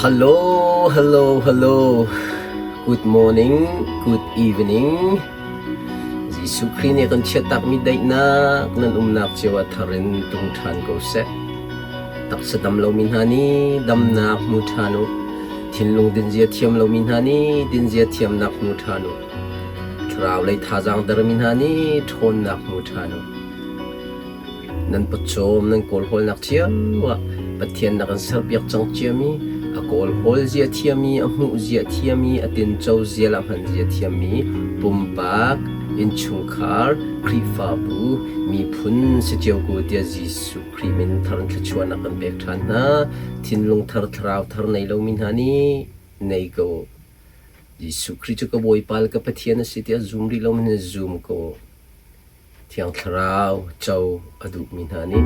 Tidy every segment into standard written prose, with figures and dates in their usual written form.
Hello, hello, hello. Good morning, good evening. Jesuh Khrih nih kan chiattakmi daihnak nan umnak cio ah thar in tung ṭhan ko seh. Taksa dam lomi hna nih damnak hmu ṭhan u. Thinlung dinzia thiam lomi hna nih dinzia thiamnak hmu ṭhan u. Thlarau lei thazaang dermi hna nih ṭhawnnak hmu ṭhan u. Nan pawcawm nan kawlhawlnak cio ah Pathian na kan serpiak cang ciami, a kawlhawl zia thiami, a hmuh zia thiami, a tinco zia le a hman zia thiammi pumpak, innchungkhar, Khrihfabu, miphun si cio ko tiah Jesuh Khrih min thar in thluachuahnak kan pek ṭhan hna. Thinlung thar, thlarau thar nei lomi hna nih nei ko. Jesuh Khrih cu ka Bawipa le ka Pathian a si tiah zum rih lomi hna zum ko. Thiang Thlarau co a duhmi hna nih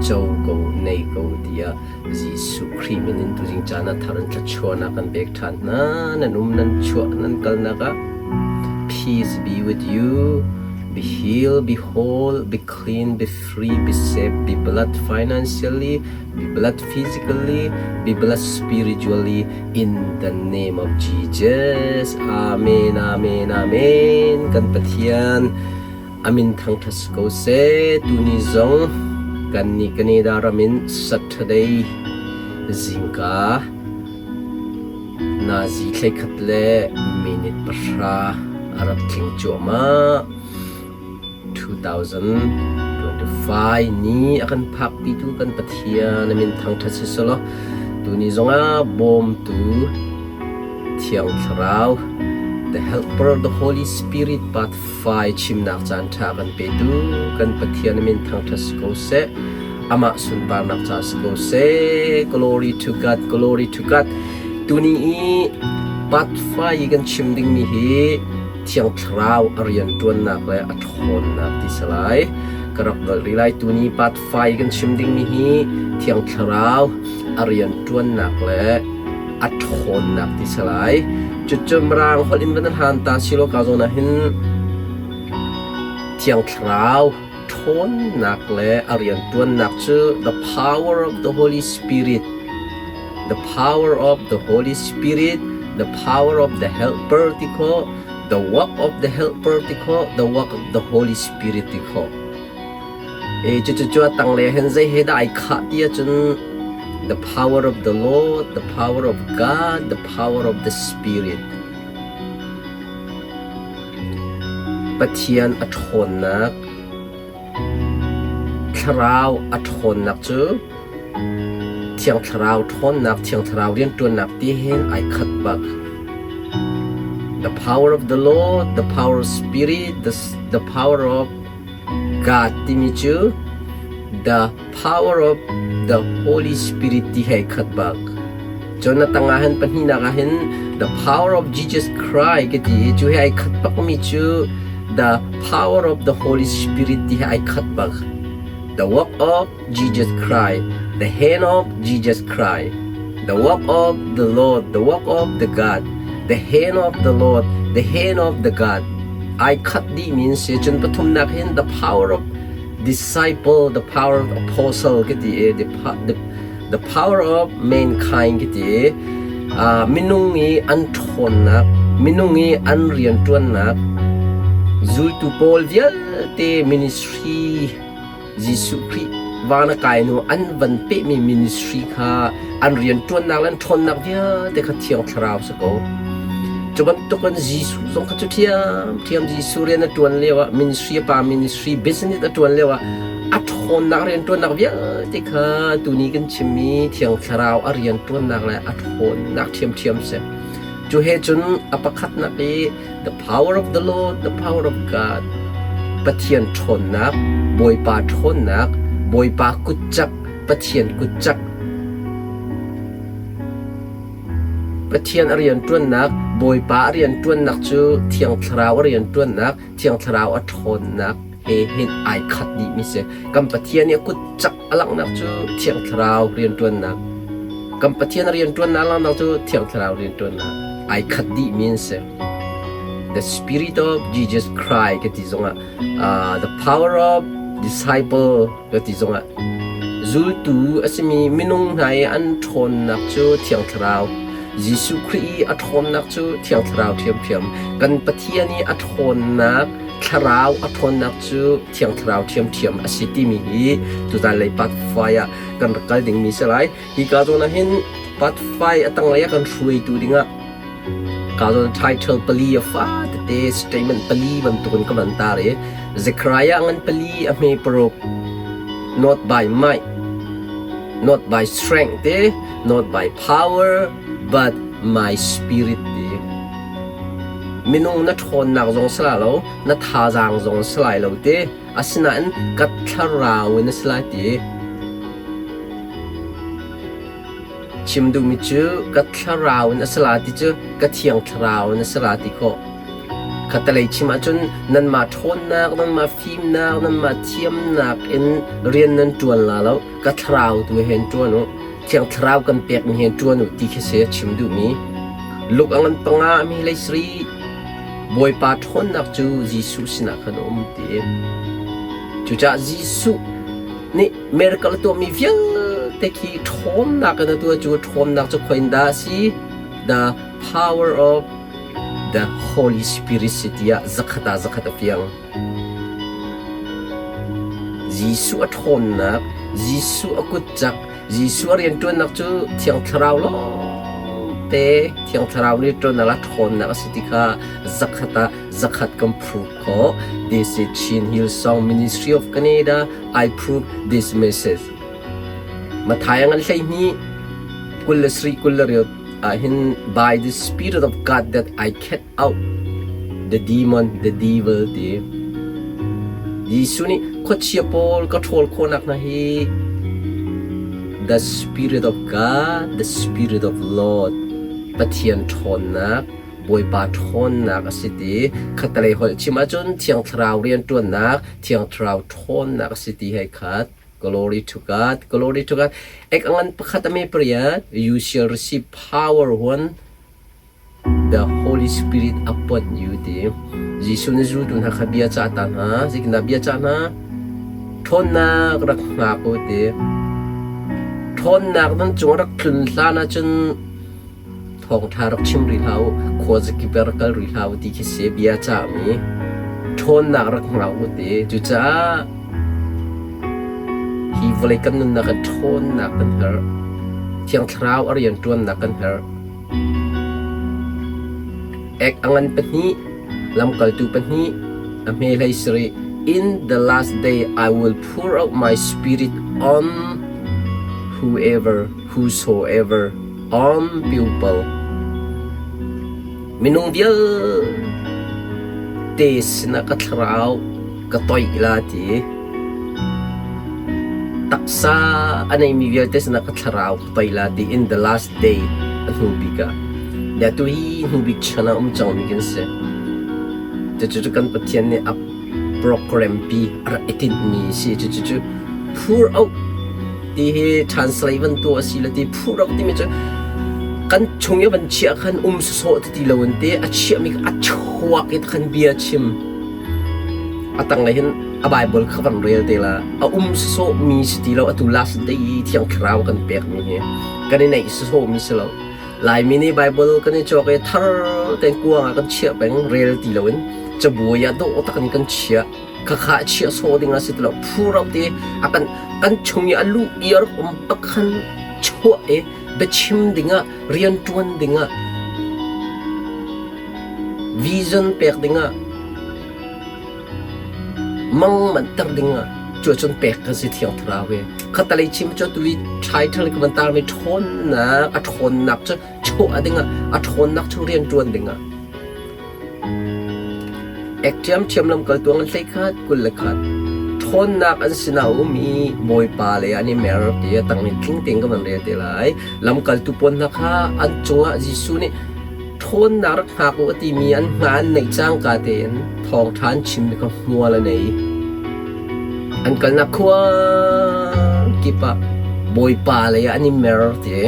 co ko, nei ko tiah Jesuh Khrih min in tuzing caan ah thar in thluachuahnak kan pek ṭhan hna. Nan um, nan chuah, nan kalnak ah peace be with you. Be healed, be whole, be clean, be free, be safe, be blessed financially, be blessed physically, be blessed spiritually in the name of Jesus. Amen, amen, amen. Kan Pathian amin thangṭhat si ko seh. Tuni zong kan nih Canada ram in Saturday zingka nazi thlei le minute 10 a rak tling cuahmah. 2025 ni a kan phakpitu kan Pathian a min thangṭhat si selaw tuni zongah bawmtu Thiang Thlarau the Helper the Holy Spirit part 5 chimnak caan ṭha kan petu kan Pathian a min thangṭhat si ko seh amah sunparnak ca si ko seh glory to God glory to God tuni i part 5 i kan chim dingmi hi Thiang Thlarau a rianṭuannak le a ṭhawnnak ti si lai. Ka rak nolh rih lai. Tuni part 5 kan chim dingmi hi Thiang Thlarau a rianṭuannak le a ṭhawnnak ti si lai. Cucu Mirang holh in van hlan ta silo ka zawn ah hin Thiang Thlarau ṭhawnnak le a rianṭuannak cu the power of the Holy Spirit the power of the Holy Spirit, the power of the Helper ti khawh, the work of the Helper ti khawh, the work of the Holy Spirit ti khawh. E cu cu cu a tang le hin zei he dah ai khah ti ahcun the power of the Lord, the power of God, the power of the Spirit. Pathian a ṭhawnnak Thlarau a ṭhawnnak cu Thiang Thlarau ṭhawnnak, Thiang Thlarau rianṭuannak ti hin ai khat bak. The power of the Lord, the power of Spirit, the, the power of God timi cu the power of the Holy Spirit ti he khat bak. Cun a tangah hin pahnihnak ah hin the power of Jesus Christ ka ti i cu he ai khat bakmi cu the power of the Holy Spirit ti he ai khat bak. The work of Jesus Christ, the hand of Jesus Christ, the work of the Lord, the work of the God, the hand of the Lord, the hand of the God. Ai khat dih min si cun pathumnak hin the power of disciple, the power of apostle ka ti i the, the The power of mankind ka ti i minung i an ṭhawnnak, minung i an rianṭuannak, zultu pawl vialte ministry Jesuh Khrih van a kai hnu an van pehmi ministry kha an rianṭuannak le an ṭhawnnak vialte kha Thiang Thlarau si ko. Cu bantukin Jesuh zong kha cu ṭhiamṭhiam Jesuh rian a ṭuan lioah ministry a pa ministry business a ṭuan lioah a ṭhawnnak rianṭuannak vialte kha tuni kan chimmi Thiang Thlarau a rianṭuannak le a ṭhawnnak ṭhiamṭhiam si. Cu he cun a pakhatnak i the power of the Lord, the power of God, Pathian ṭhawnnak, Bawipa ṭhawnnak, Bawipa kutcak, Pathian kutcak, Pathian a rianṭuannak, Bawipa a rianṭuannak cu Thiang Thlarau a rianṭuannak, Thiang Thlarau a ṭhawnnak he hin ai khat dihmi si. Kan Pathian i a kut cak a langhnak cu Thiang Thlarau rianṭuannak. Kan Pathian a rianṭuannak a langhnak cu Thiang Thlarau rianṭuannak. Ai khat dihmi an si. The Spirit of Jesus Christ ka ti zongah uh, the power of disciple ka ti zongah zultu. Zultu a simi minung hna i an ṭhawnnak cu Thiang Thlarau, Jesuh Khrih i a ṭhawnnak cu Thiang Thlarau ṭhiamṭhiam, kan Pathian i a ṭhawnnak Thlarau a ṭhawnnak cu Thiang Thlarau ṭhiamṭhiam a si timi hi tuzan lei part 5 ah kan rak kal dingmi si lai. Hi ka zawn ah hin part 5 a tanglei ah kan hruaitu dingah ka zawn title pali a fa tete statement pali bantukin ka van tar i Zechariah ngan pali a hme paruk not by might not by strength te not by power but my spirit te minung na ṭhawnnak zong si lai lo na thazaang zong si lai lo te asinain ka thlarau in a si lai ti Chim duhmi cu ka thlarau in a si la ti cu ka thiang thlarau in a si la ti khawh. Khatalei chim ahcun nanmah ṭhawnnak, nanmah fimnak, nanmah thiamnak in rian nan ṭuan la lo. Ka thlarau tu he ṭuan u. Thiang thlarau kan pekmi he ṭuan u ti khi si chim duhmi. Luk a ngan panga mi lei sari Bawipa ṭhawnnak cu Jesuh sinah khan a um ti. Cucaah Jesuh nih miracle a tuahmi vialte khi ṭhawnnak in a tuah cu ṭhawnnak cu khoi in dah a si? The power of the Holy Spirit si tiah zakhat ah zakhat a fiang. Jesuh a ṭhawnnak, Jesuh a kutcak, Jesuh a rianṭuannak cu Thiang Thlarau lawngte Thiang Thlarau nih ṭuannak a ṭhawnnak a si ti kha zakhat ah zakhat kan prove khawh. This is Chin Hillsong Ministry of Canada. I prove this message. Matthai ngan 12 23 24 ahhin by the spirit of God that I cast out the demon the devil ti Jesuh nih khuachia pawl ka ṭhawl khawhnak hna hi the spirit of God the spirit of Lord Pathian ṭhawnnak Bawipa ṭhawnnak a si ti khattelei holh chim ahcun Thiang Thlarau rianṭuannak Thiang Thlarau ṭhawnnak a si ti hei khat. Glory to God, glory to God. Ek angan pakhat a me pariat, you shall receive power when the Holy Spirit upon you ti. Jesuh nih zultu hna kha bia cah ta hna, zeitindah bia cah hna? Ṭhawnnak rak hngak u ti. Ṭhawnnak nan cung rak tlun hlan ahcun Thawngṭha rak chim rih hlah u, khuazakip ah rak kal rih hlah u ti khi si bia cahmi ṭhawnnak rak hngak u ti. Cucaah hi vawlei kan nunnak ah ṭhawnnak kan herh. Thiang Thlarau a rianṭuannak kan herh. Ek a ngan pahnih, lamkaltu pahnih, a hme hlei sarih. In the last day I will pour out my spirit on whoever, whosoever on people. Minung vialte sinah ka thlarau ka toih la ti. Taksa a neimi vialte sinah ka thlarau ka toih la ti in the last day a hnu bik ah. Ya tu hi hnu bik chan ah um cangmi kan si. Cucu kan Pathian nih a program pi a rak i tinhmi si. Cucu cu pour out ti hi translate van tuah a si le ti phuh rak timi cu kan chung i van chiah khan um sawsawh ti ti lo in te a chiahmi a chuak i khan bia chim a tanglei hin a Bible kha van rel te la a um sawsawh mi si ti lo atu last day i thiang thlarau kan pek mi hi kan i neih sawsawh mi si lo Laimi nih Bible kan i cawk i thar tein kuang ah kan chiah peng rel ti lo in cabuai ah dawh tak in kan chiah khakha chiah sawh ding a si ti lo phur te a kan kan chung i a luh i a rak um bak khan chuah i biachim dingah rianṭuan dingah vision pek dingah mang manhter dingah cu cun pek kan si thiang thlarau hi khatalei chim cu tu i title ka van tarmi ṭhawnnak a ṭhawnnak cu chuah dingah a ṭhawnnak cu rianṭuan dingah Ek ṭhiamṭhiam lamkaltu an 11 21 Ṭhawnnak an sinah a um i Bawipa lei ah an i mer ti a tang in tling tein ka van rel te lai. Lamkaltu pawl hna kha an cungah Jesuh nih ṭhawnnak rak hngak u a timi an hna an neih cangka tein thawngṭha an chimmi kha hmual a nei. An kalnak khua kip ah Bawipa lei ah an i mer ti.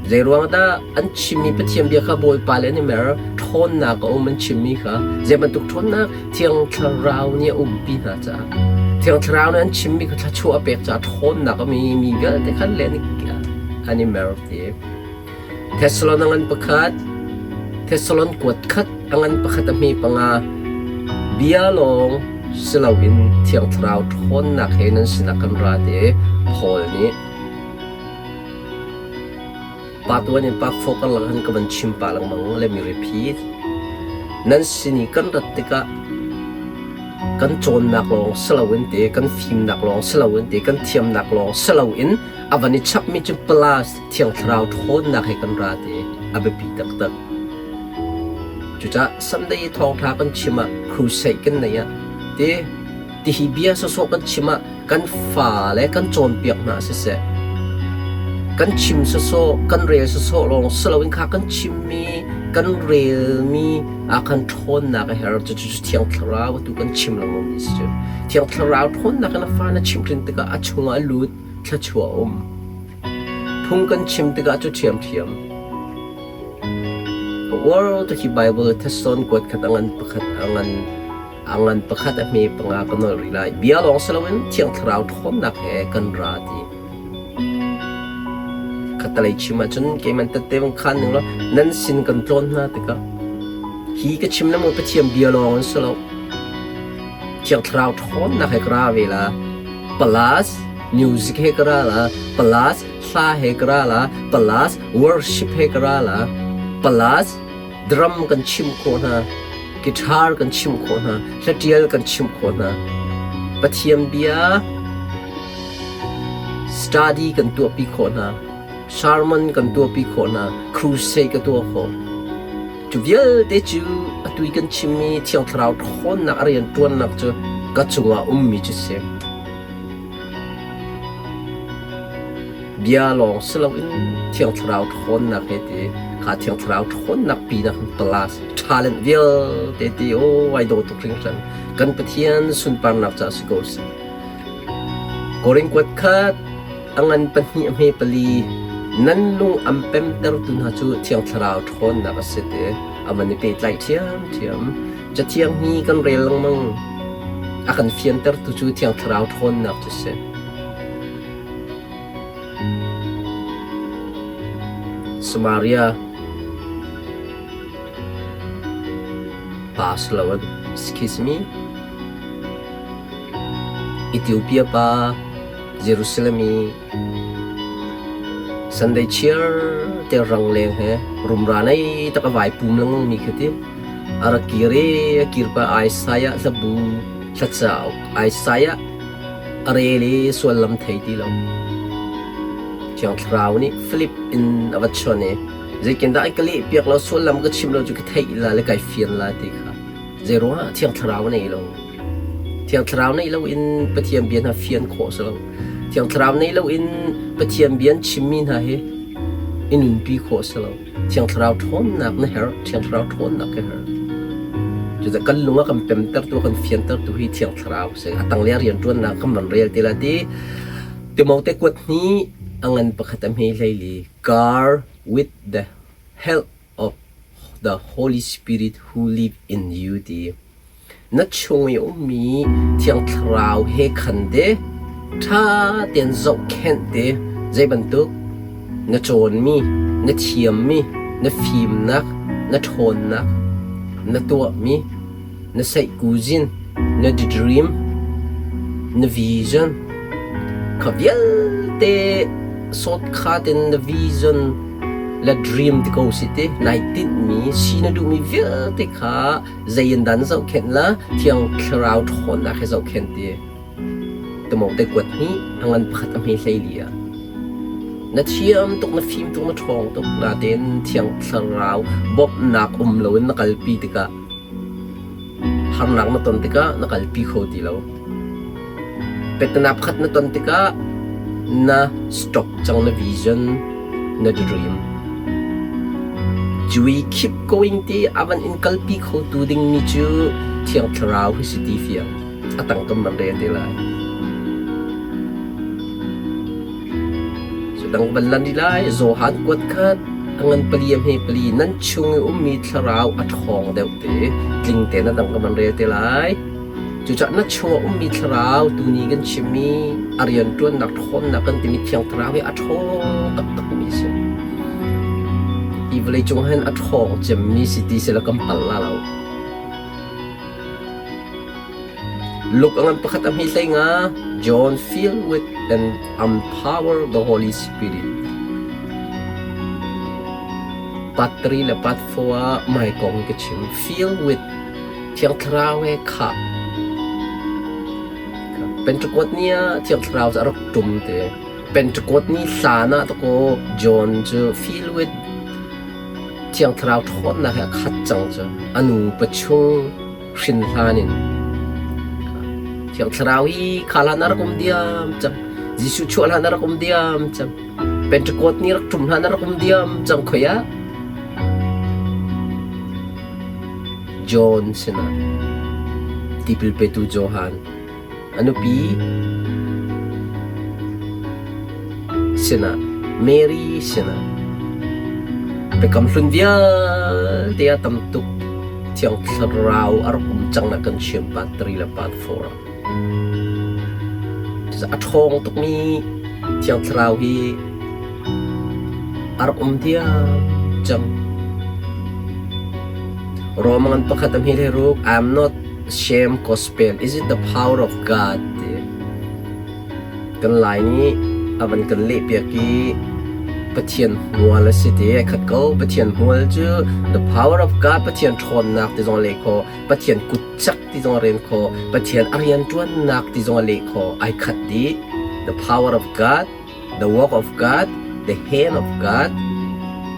Zeiruang dah an chimmi Pathian bia kha Bawipa le an i mer? Ṭhawnnak a um an chimmi kha zei bantuk ṭhawnnak? Thiang Thlarau nih a umpi hna caah. Thiang Thlarau nih an chimmi kha thluachuah a pek caah ṭhawnnak a mi mi vialte khan le an i mer ti. Thessalon a ngan pakhat, Thessalon kuat khat a ngan pakhat a hme panga. Bia lawng si loin Thiang Thlarau ṭhawnnak he nan sinah kan ra ti Paul nih Pa tuan in pa fo karlak hin ka van chim pah lengmang. Let me repeat. Nan sin i kan rat tikah kan cawnnak lawng si loin te, kan fimnak lawng si loin te, kan thiamnak lawng si loin a van i chapmi cu plus Thiang Thlarau ṭhawnnak he kan ra ti a biapi taktak. Cucaah Sunday i thawngṭha kan chim ah crusade kan nei ah te tihi bia sawsawh kan chim ah kan fale kan cawnpiak hna siseh, kan chim sawsawh, kan rel sawsawh lawng si loin kha kan chimmi, kan relmi ah khan ṭhawnnak a herh. Cucu Thiang Thlarau atu kan chim lengmangmi si cu. Thiang Thlarau ṭhawnnak in a fa na chimhhrin tikah a chungah a lut, thluachuah a um. Phung kan chim tikah cu ṭhiamṭhiam. World hi Bible Thessalon kuat khat a ngan pakhat a ngan A ngan pakhat a hme panga ka nolh rih lai. Bia lawng si loin Thiang Thlarau ṭhawnnak he kan ra ti. Khattalei chim ahcun keiman tette vung khan ning law nan sin kan tlawn hna tikah hi ka chim lengmang Pathian bia lawng an si lo. Thiang Thlarau ṭhawnnak he ka ra ve la. Plus music he ka ra la. Plus hla he ka ra la. Plus worship he ka ra la. Plus drum kan chimh khawh hna, guitar kan chimh khawh hna, hlatial kan chimh khawh hna. Pathian bia study kan tuahpi khawh hna, sermon kan tuahpi khawh hna, crusade ka tuah khawh. Cu vialte cu atu i kan chimmi Thiang Thlarau ṭhawnnak a rianṭuannak cu ka cungah ummi cu si. Bia lawng si loin Thiang Thlarau ṭhawnnak he ti kha Thiang Thlarau ṭhawnnak pi na kan plus talent vialte ti aw ai dawh tuk hringhran. Kan Pathian sunparnak ca si ko seh. Korin kuat khat a ngan pahnih a hme pali nan lung am pemtertu hna cu Thiang Thlarau ṭhawnnak a si ti a van i pehtlaih ṭhiamṭhiam. Cathiang hi kan rel lengmang. A kan fiantertu cu Thiang Thlarau ṭhawnnak cu si. Samaria pa si loin excuse me Ethiopia pa Jerusalem i Sunday chiar te rangleng he rumra nei tak a vai pum lengmang mi khi ti a rak kir i a kir pa Isaiah hlabu thlacauk Isaiah A rel i suallam thei ti lo. Thiang Thlarau nih Filip in a va chawnh i zeitindah ai ka lehpiak lo sullam ka chim lo cu ka theih la le kai fian la ti kha. Zeiruangah Thiang Thlarau nei lo? Thiang Thlarau neih loin Pathian bia hna fian khawh si lo. Thiang Thlarau neih loin Pathian bia an chimmi hna hi i nunpi khawh si lo. Thiang Thlarau ṭhawnnak na herh, Thiang Thlarau ṭhawnnak ka herh. Cucaah kan lung a kan pemtertu, a kan fiantertu hi Thiang Thlarau a si. A tanglei ah rianṭuannak kan van rel te la ti. Timote kuat hnih a ngan pakhat a hme hleili. Guard with the help of the Holy Spirit who live in you ti. Na chung i ummi Thiang Thlarau he khan te ṭha tein zohkhenh te zei bantuk na cawnmi, na thiammi, na fimnak, na ṭhawnnak, na tuahmi, na seihkuzin, na dream, na vision kha vialte sawtkhat in na vision le dream ti ko si ti nai tinhmi si na duhmi vialte kha zei in dah na zohkhenh la Thiang Thlarau ṭhawnnak he zohkhenh ti Timote kuat hnih a ngan pakhat a hme hleili ah na thiam tuk na fim tuk na ṭhawng tuk natein Thiang Thlarau bawmhnak um loin na kalpi tikah harnak na ton tikah na kalpi kho ti lo petana pakhat na ton tikah na stop cang na vision na dream Cui keep going ti a van in kalpi khotu dingmi cu Thiang Thlarau hi si ti fiang a tangtum man re te lai. Cu dang van lan rih lai Johan kuat khat a ngan pali a hme pali nan chung i ummi thlarau a ṭhawng deuh te tling te na dang ka van rel te lai. Cucaah na chungah ummi thlarau tuni kan chimmi a rianṭuannak ṭhawnnak kan timi Thiang Thlarau hi a ṭhawng taktakmi a si. Hi vawleicung hin a ṭhawng cemmi si ti sila kan palh la lo. Luke a ngan pakhat a hmi hlei nga John filled with and empower the Holy Spirit. Part 3 le part 4 ah mai kong ka chim. Filled with Thiang Thlarau he khah. Pentecost ni ah Thiang Thlarau cu a rak ṭum te. Pentecost ni hlan ah takaw John cu fill with Thiang Thlarau ṭhawnnak he a khat cang cu. A nu pachung hrin hlan in. Thiang Thlarau hi kha hlan a rak um diam cang. Jesuh chuah hlan a rak um diam cang. Pentecost ni rak ṭum hlan a rak um diam cang khoi ah. John sinah tipil petu Johan a nupi sinah Mary sinah biakam hlun vialte ah tam tuk Thiang Thlarau a rak um cang nak kan chim part 3 le part 4 ah. A ṭhawng tukmi Thiang Thlarau hi a rak um diam cang. Roman pakhat a hmel he ruk I'm not shame gospel is it the power of God ti kan lai nih a van kan leh piak i Pathian hmual a si ti khat ko Pathian hmual cu the power of God Pathian ṭhawnnak ti zong a leh kho Pathian kutcak ti zong a ren kho Pathian a rianṭuannak ti zong a leh kho ai khat dih the power of God the work of God, the hand of God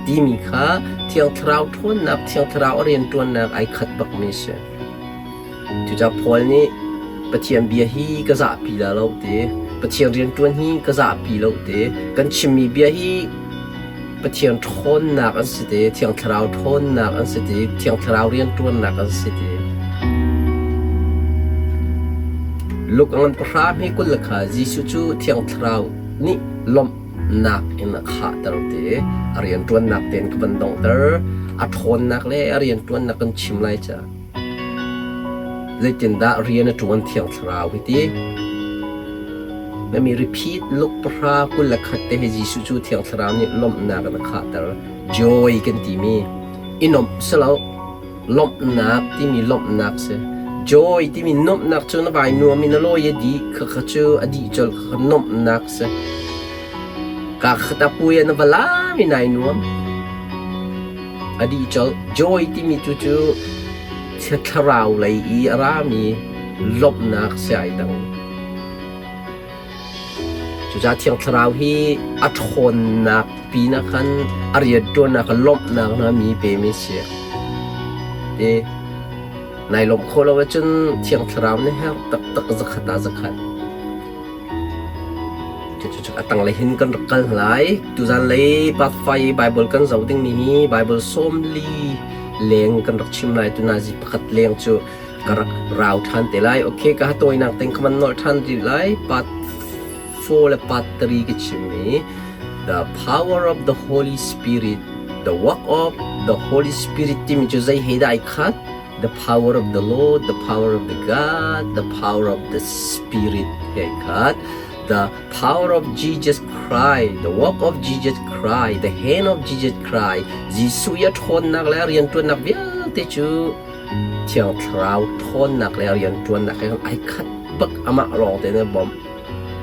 timi kha Thiang Thlarau ṭhawnnak, Thiang Thlarau a rianṭuannak ai khat bakmi a si. Cucaah Paul nih Pathian bia hi ka zahpi la lo ti, Pathian rianṭuan hi ka zahpi lo ti, kan chimmi bia hi Pathian ṭhawnnak an si ti, Thiang Thlarau ṭhawnnak an si ti, Thiang Thlarau rianṭuannak an si ti. Luke a ngan pahra hme 20 le kha Jesuh cu Thiang Thlarau nih lawmhnak in a khahter ti a rianṭuannak tein ka van donghter. A ṭhawnnak le a rianṭuannak kan chim lai ca. Zeitindah rian a ṭuan Thiang Thlarau hi ti? Let me repeat Luke pahra 21 te hi Jesuh cu Thiang Thlarau nih lawmhnak in a khahter. Joy kan timi i nuamh si lo. Lawmhnak timi lawmhnak si. Joy timi nuamhnak cu na vai nuam i na lawi a dih khakha cu a dih colh khakha nuamhnak si. Ka khat ah puai ah na va lam i nai nuam. A dih colh. Joy timi tu cu thlarau lei i a rami lawmhnak si ai dang. Cucaah Thiang Thlarau hi a ṭhawnnak pinah khan a rianṭuannak a lawmhnak hna mi pemi a si. Ti nai lawmh khawh lo ahcun Thiang Thlarau nih herh taktak zakhat ah zakhat. Cucu a tanglei hin kan rak kal lai. Tuzan lei part 5 Bible kan zoh dingmi hi Bible 40 leng kan rak chim lai. Tunazi pakhat leng cu ka rak rau ṭhan te lai. Okay, ka tawinak ting ka van nolh ṭhan rih lai. Part 4 le part 3 ka chim i The power of the Holy Spirit, the work of the Holy Spirit timi cu zei he dah ai khat? The power of the Lord, the power of the God, the power of the Spirit he ai khat. The power of Jesus Christ, the work of Jesus Christ, the hand of Jesus Christ, Jesuh i a ṭhawnnak le a rianṭuannak vialte cu Thiang Thlarau ṭhawnnak le rianṭuannak he ai khat bak amah lawng tein a bawmh.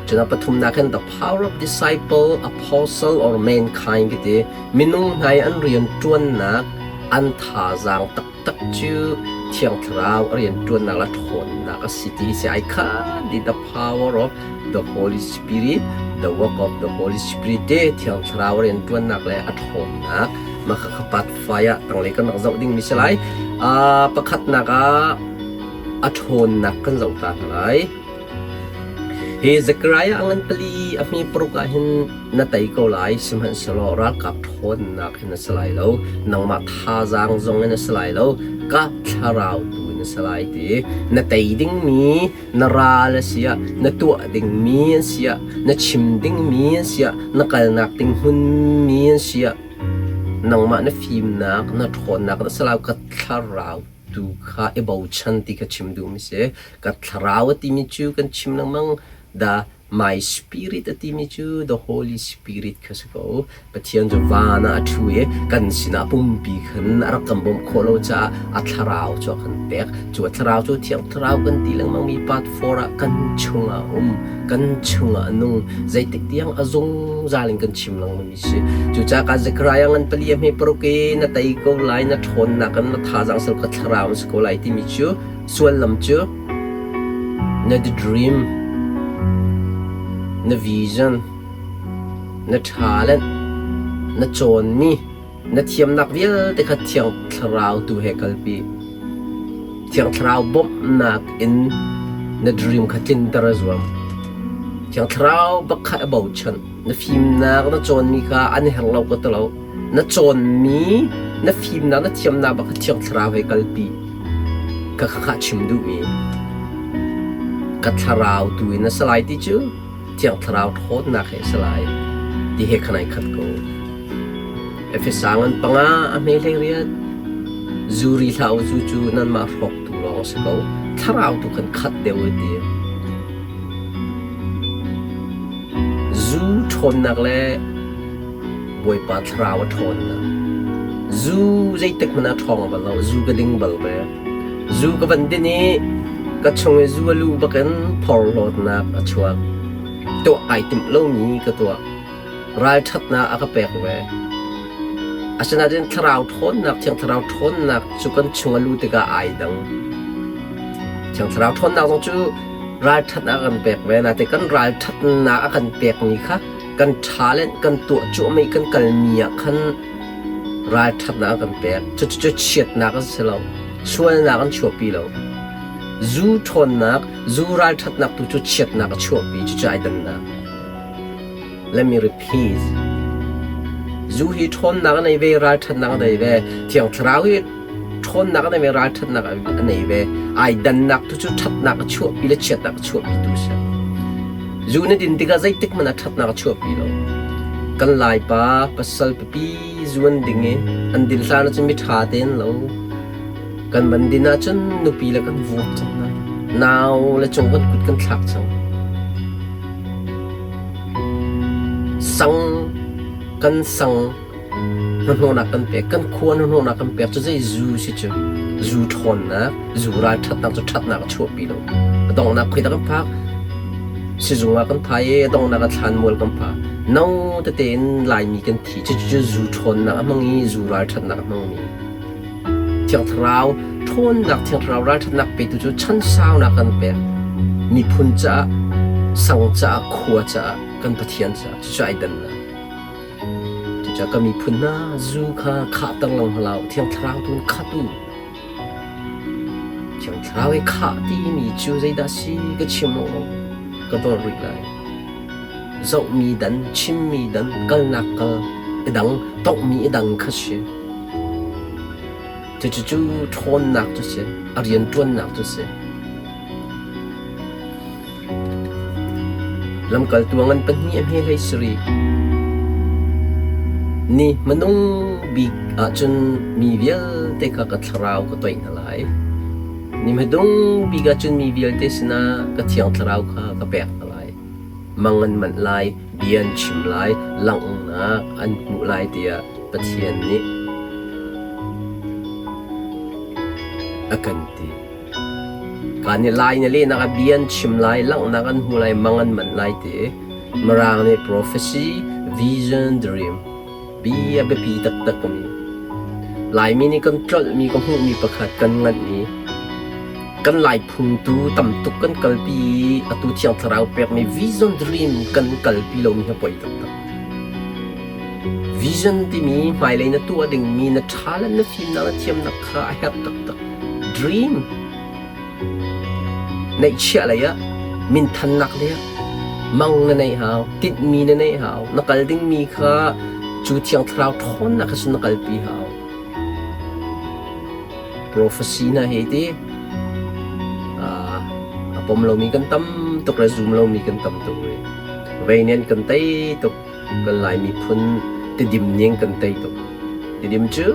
Cun a pathumnak hin the power of disciple, apostle or mankind ka ti. Minung hna i an rianṭuannak an thazaang taktak cu Thiang Thlarau a rianṭuannak le ṭhawnnak a si ti si ai khat dih. The power of the Holy Spirit, the work of the Holy Spirit te Thiang Thlarau a rianṭuannak le a ṭhawnnak mah kha part fai ah tanglei kan rak zoh dingmi si lai. Pakhatnak ah a ṭhawnnak kan zoh ta hna lai. Hi Zechariah a ngan pali a hmi paruk ah hin na tei ko lai, sihmanhsehlaw ralkap ṭhawnnak in a si lai lo, nangmah thazaang zong in a si lai lo, ka thlarau tu in a si lai ti. Na tei dingmi na ral a si ah, na tuah dingmi an si ah, na chim dingmi an si ah, na kalnak ding hmunmi an si ah, nangmah na fimnak, na ṭhawnnak na si lai, ka thlarau tu kha i bochan ti kha chim duhmi si. Ka thlarau a timi cu kan chim lengmang the My Spirit a timi cu the Holy Spirit kha si ko. Pathian cu van ah a ṭhu i kan sinah pumpi khan a rak kan bawmh khawh lo caah a thlarau cu a kan pek. Cu a thlarau cu Thiang Thlarau kan ti lengmangmi part 4 ah kan chungah a um, kan chungah a nung. Zeitik tiang a zungzal in kan chim lengmangmi si. Cucaah ka Zechariah ngan pali a hme paruk i na tei ko lai, na ṭhawnnak in na thazaang sal ka thlarau an si ko lai timi cu suallam cu Na dream, na vision, na talent, na cawnmi, na thiamnak vialte kha Thiang Thlarau tu he kalpi. Thiang Thlarau bawmhnak in na dream kha tlinter a zuam. Thiang Thlarau bak kha i bochan. Na fimnak, na cawnmi kha an herh lo ka ti lo. Na cawnmi, na fimnak, na thiamnak bak kha Thiang Thlarau he kalpi. Ka kha chim duhmi. Ka thlarau tu in a si lai ti cu Thiang Thlarau ṭhawnnak he a si lai ti he khan ai khat ko. Efesa ngan panga a hme hlei riat. Zuri hlah u zu cu nanmah hrawktu lawng a si ko. Thlarau tu khan khat deuh u ti. Zu ṭhawnnak le Bawipa thlarau a ṭhawnnak. Zu zeitik hmanh ah ṭhawng bal lo. Zu ka ding bal ve. Zu ka van din i ka chung i zu a luh bakin phorhlawtnak a chuak. Tuah ai timh lomi ka tuah. Ralṭhatnak a ka pek ve. Asinain thlarau ṭhawnnak, Thiang Thlarau ṭhawnnak cu kan chung a luh tikah ai dang. Thiang Thlarau ṭhawnnak zong cu ralṭhatnak a kan pek ve. Nain kan ralṭhatnak a kan pekmi kha kan talent kan tuah cuahmah i kan kalmi ah khan ralṭhatnak a kan pek. Cucu chiatnak an si lo. Sualnak an chuahpi lo. Zu ṭhawnnak, zu ralṭhatnak tu cu chiatnak a chuahpi. Cucu ai dannak. Let me repeat. Zu hi ṭhawnnak a nei ve, ralṭhatnak a nei ve. Thiang Thlarau hi ṭhawnnak a nei ve, ralṭhatnak a nei ve. Ai dannak tu cu ṭhatnak a chuahpi le chiatnak a chuahpi tu a si. Zu na din tikah zeitik hmanh ah ṭhatnak a chuahpi lo. Kan Laipa pasal pipi zu an ding i an din hlan ahcun miṭha tein lo. Kan van din ahcun nupi le kan vuak cang hna. Nau le cung kan kut kan thlak cang. Sang kan sang hnahnawhnak kan pek kan khua hnahnawhnak kan pek cu zei zu si cu zu ṭhawnnak zu ralṭhatnak cu ṭhatnak a chuahpi lo a donghnak khoi dah kan phak sizung ah kan phai i a donghnak ah thlanmual kan pha no tete in Laimi kan thi cucu zu ṭhawnnak a hmang i zu ralṭhatnak a hmangmi Thiang Thlarau ṭhawnnak Thiang Thlarau ralṭhatnak petu cu chan saunak kan pek miphun caah sang caah khua caah kan Pathian caah cucu ai dannak Cucaah ka miphun hna zu kha khahter lang hlah u, Thiang Thlarau tu in khat u. Thiang Thlarau i khah timi cu zeidah a si ka chim lo, ka dor rih lai. Zohmi dan, chimmi dan, kalnak kal i dang, tonghmi i dang kha si. Cucu ṭhawnnak cu si, a rianṭuannak cu si. Lamkaltu a ngan pahnih a hme hlei sarih. Ni hmanung bik ahcun mi vialte kha ka thlarau ka toih hna lai. Ni hmadung bik ahcun mi vialte sinah ka thiang thlarau kha ka pek hna lai. Mang an manh lai, bia an chim lai, langhnak an hmuh lai tiah Pathian nih a kan ti. Kaa nih Lai na lehnak ah bia an chim lai, langhnak an hmu lai, mang an manh lai ti. Mirang nih prophecy, vision, dream. Bia biapi taktak mi. Laimi nih kan tlolhmi, ka hmuhmi pakhat kan nganhmi. Kan Lai phung tu tam tuk kan kalpi i atu Thiang Thlarau pekmi vision dream kan kalpi lomi hi poi taktak. Vision timi hmailei na tuah dingmi na ṭha le na fimnak na thiamnak kha a herh taktak. Dream neihchiah lei ah minthannak lei ah mang na neih hau, tinhmi na neih hau, na kal dingmi kha cu Thiang Thlarau ṭhawnnak kha cun na kalpi hau. Prophecy hna hi ti a pom lomi kan tam tuk le zum lomi kan tam tuk rih. Vei nih an kan tei tuk. Kan Lai miphun tidim ning kan tei tuk. Tidim cu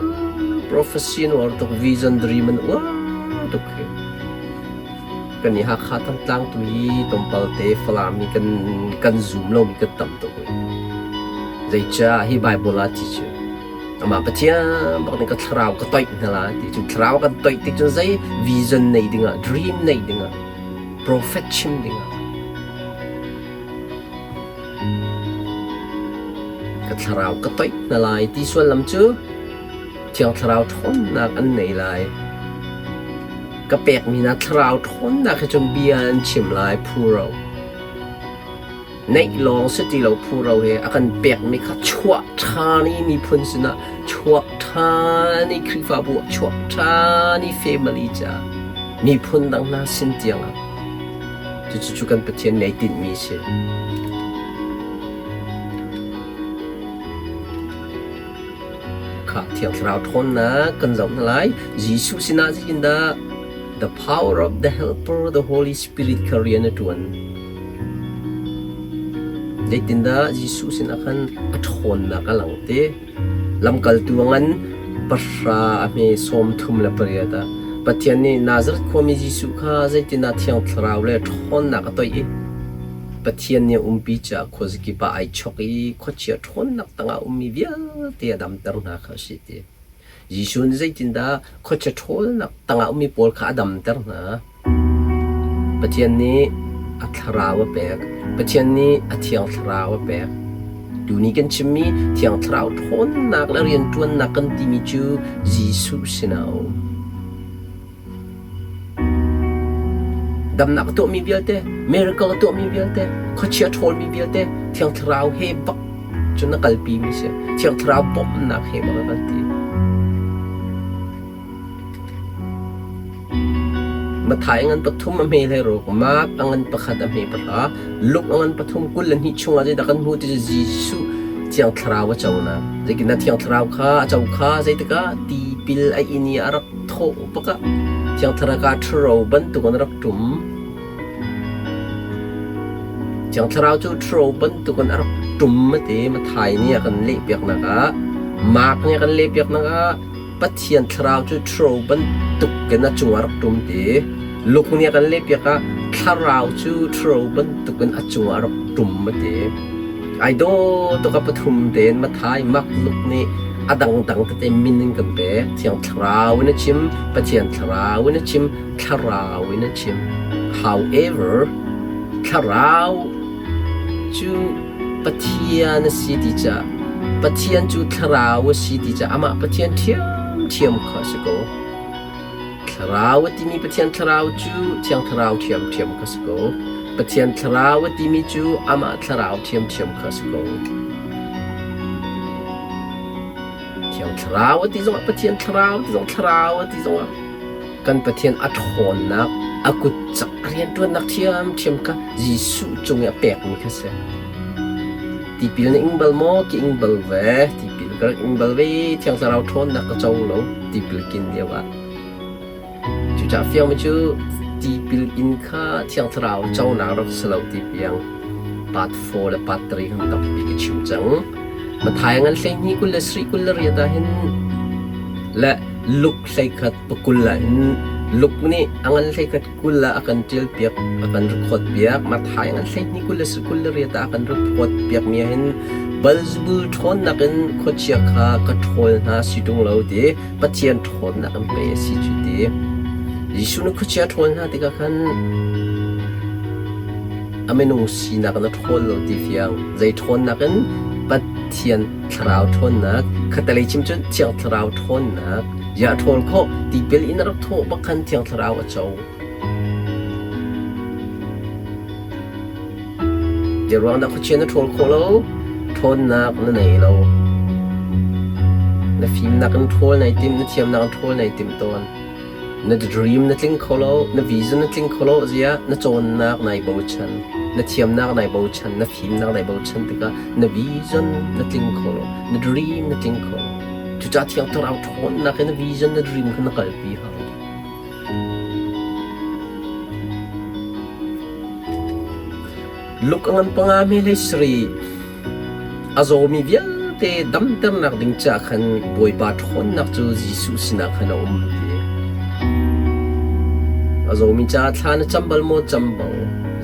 prophecy an uar tuk, vision dream an uar. tuk hi. Kan i Hakha Thantlang tu hi tlawmpal te Falam hi kan kan zum lomi kan tam tuk hi. Zeicah hi Bible ah ti cu amah Pathian bak nih ka thlarau ka toih hna la ti cu thlarau kan toih tik cun zei vision nei dingah dream nei dingah prophet chim dingah Ka thlarau ka toih hna lai ti sullam cu Thiang Thlarau ṭhawnnak an nei lai. Ka pekmi hna thlarau ṭhawnnak he cun bia an chim lai phuro. Neih lawng si ti lo phuro he a kan pekmi kha chuah ṭhan i miphun sinah chuah ṭhan i Khrihfabu ah chuah ṭhan i family caah miphun dang hna sin tiangah Cucu cu kan Pathian nih ai tinhmi a si. Kha Thiang Thlarau ṭhawnnak kan zoh hna lai. Jesuh sinah zeitindah the power of the helper, the Holy Spirit kha rian a ṭuan. Zeitindah Jesuh sinah khan a ṭhawnnak a lang te? Lamkaltu a ngan pahra a hme 38 ah Pathian nih Nazareth khuami Jesuh kha zeitindah Thiang Thlarau le ṭhawnnak a toih i Pathian nih a umpi caah khuazakip ah ai chok i khuachia ṭhawnnak tangah a ummi vialte a damter hna kha a si ti. Jesuh nih zeitindah khuachia ṭhawlnak tangah ummi pawl kha a damter hna? Pathian nih a thlarau a pek. Pathian nih a thiang thlarau a pek. Tuni kan chimmi thiang thlarau ṭhawnnak le rianṭuannak kan timi cu Jesuh sinah a um. Damnak a tuahmi vialte, miracle a tuahmi vialte, khuachia ṭhawlmi vialte thiang thlarau he bak cun a kalpimi si. Thiang thlarau bawmhnak he bak a kan ti. Matthai a ngan pathum a hme hleiruk, Mark a ngan pakhat a hme pahra, Luke a ngan pathum 22 chungah zeidah kan hmuh ti cu Jesuh Thiang Thlarau a conak. Zeitindah Thiang Thlarau kha a co kha zeitikah tipil a in i a rak thawh bakah Thiang Thlarau kha ṭhuro bantukin a rak ṭum. Thiang Thlarau cu ṭhuro bantukin a rak ṭum a ti. Matthai nih a kan lehpiaknak ah, Mark nih a kan lehpiaknak ah Pathian Thlarau cu ṭhuro bantuk in a cungah rak ṭum ti. Luke nih a kan lehpiak ah Thlarau cu ṭhuro bantuk in a cungah rak ṭum a ti. Ai dawh tuk a pathum tein Matthai, Mark, Luke nih a dangdang tete min in kan pek. Thiang Thlarau in a chim, Pathian Thlarau in a chim, Thlarau in a chim. However, Thlarau cu Pathian a si ti caah Pathian cu Thlarau a si ti caah amah Pathian ṭhiamṭhiam kha a si ko. Thlarau a timi Pathian Thlarau cu Thiang Thlarau ṭhiamṭhiam kha a si ko. Pathian Thlarau a timi cu amah Thlarau ṭhiamṭhiam kha a si ko. Thiang Thlarau a ti zongah Pathian Thlarau a ti zong Thlarau a ti zongah kan Pathian a ṭhawnnak a kut cak a rianṭuannak ṭhiamṭhiam kha Jesuh cung i a pekmi kha si. Tipil na ing bal maw? Ka ing bal ve. Tipil ka rak ing bal ve. Thiang Thlarau ṭhawnnak ka co lo tipil kin lio ah. Cucaah fiangmi cu tipil in kha Thiang Thlarau conak rak si lo ti piang part 4 le part 3 kan tampi ka chim cang. Matthai ngan 12 27 28 ah hin le Luke hleikhat pakul ah hin Luke nih a ngan hleikhat 20 ah a kan ṭial piak a kan record piak. Matthai ngan 12 27 28 ah a kan record piak mi ah hin Beelzebul ṭhawnnak in khuachia kha ka ṭhawl hna si ṭung lo ti Pathian ṭhawnnak in pei a si cu ti. Jesuh nih khuachia a ṭhawl hna tikah khan a minung sinak in a ṭhawl lo ti fiang. Zei ṭhawnnak in? Pathian thlarau ṭhawnnak. Khattelei chim cun Thiang Thlarau ṭhawnnak. Ziah a ṭhawl khawh? Tipil in a rak thawh bak khan Thiang Thlarau a co. Zeiruang dah khuachia na ṭhawl khawh lo? Ṭhawnnak na nei lo. Na fimnak in ṭhawl nai tim, na thiamnak in ṭhawl nai tim tawn. Na dream na tling kho lo, na vision na tling kho lo ziah na cawnnak nai bochan, na thiamnak nai bochan, na fimnak nai bochan tikah na vision na tling kho lo, na dream na tling kho lo. Cucaah Thiang Thlarau ṭhawnnak in na vision na dream kha na kalpi hau. Luk a ngan panga hme hlei sarih a zawmi vialte damternak ding caah khan Bawipa ṭhawnnak cu Jesuh sinah khan a um ti. A zawmi caah thla na cam bal maw? Cam bal.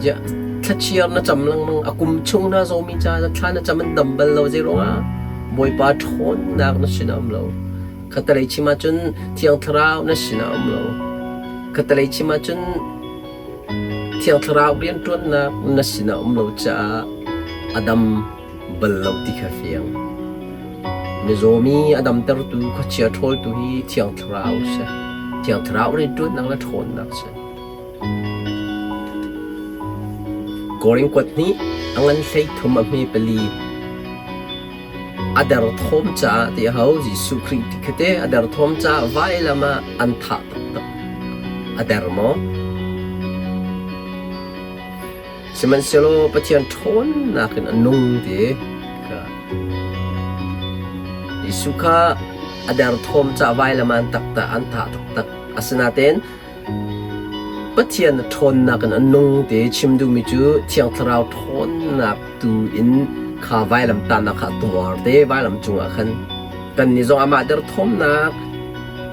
Ziah thlachiar na cam lengmang a kum chung na zawmi caah thla na cam an dam bal lo zei ruangah Bawipa ṭhawnnak na sinah um lo. Khatalei chim ahcun Thiang Thlarau na sinah um lo. Khatalei chim ahcun Thiang Thlarau rianṭuannak na sinah um lo caah a dam bal lo ti kha fiang. Mizaw mi a damtertu khuachia ṭhawltu hi Thiang Thlarau a si. Thiang Thlarau rianṭuannak le ṭhawnnak a si. Korin kuat hnih a ngan 13 a hme pali a derthawm caah ti a hau Jesuh Khrih ti khi te a derthawm caah vailam ah an thah taktak. A der maw? Sihmanhsehlaw Pathian ṭhawnnak in a nung ti kha Jesuh kha a derthawm caah vailam ah an taktak an thah taktak. Asinain Pathian ṭhawnnak in a nung ti chim duhmi cu Thiang Thlarau ṭhawnnak tu in kha vailam tahnak kha a tuar te vailam cungah khan kannih zong amah derthawmnak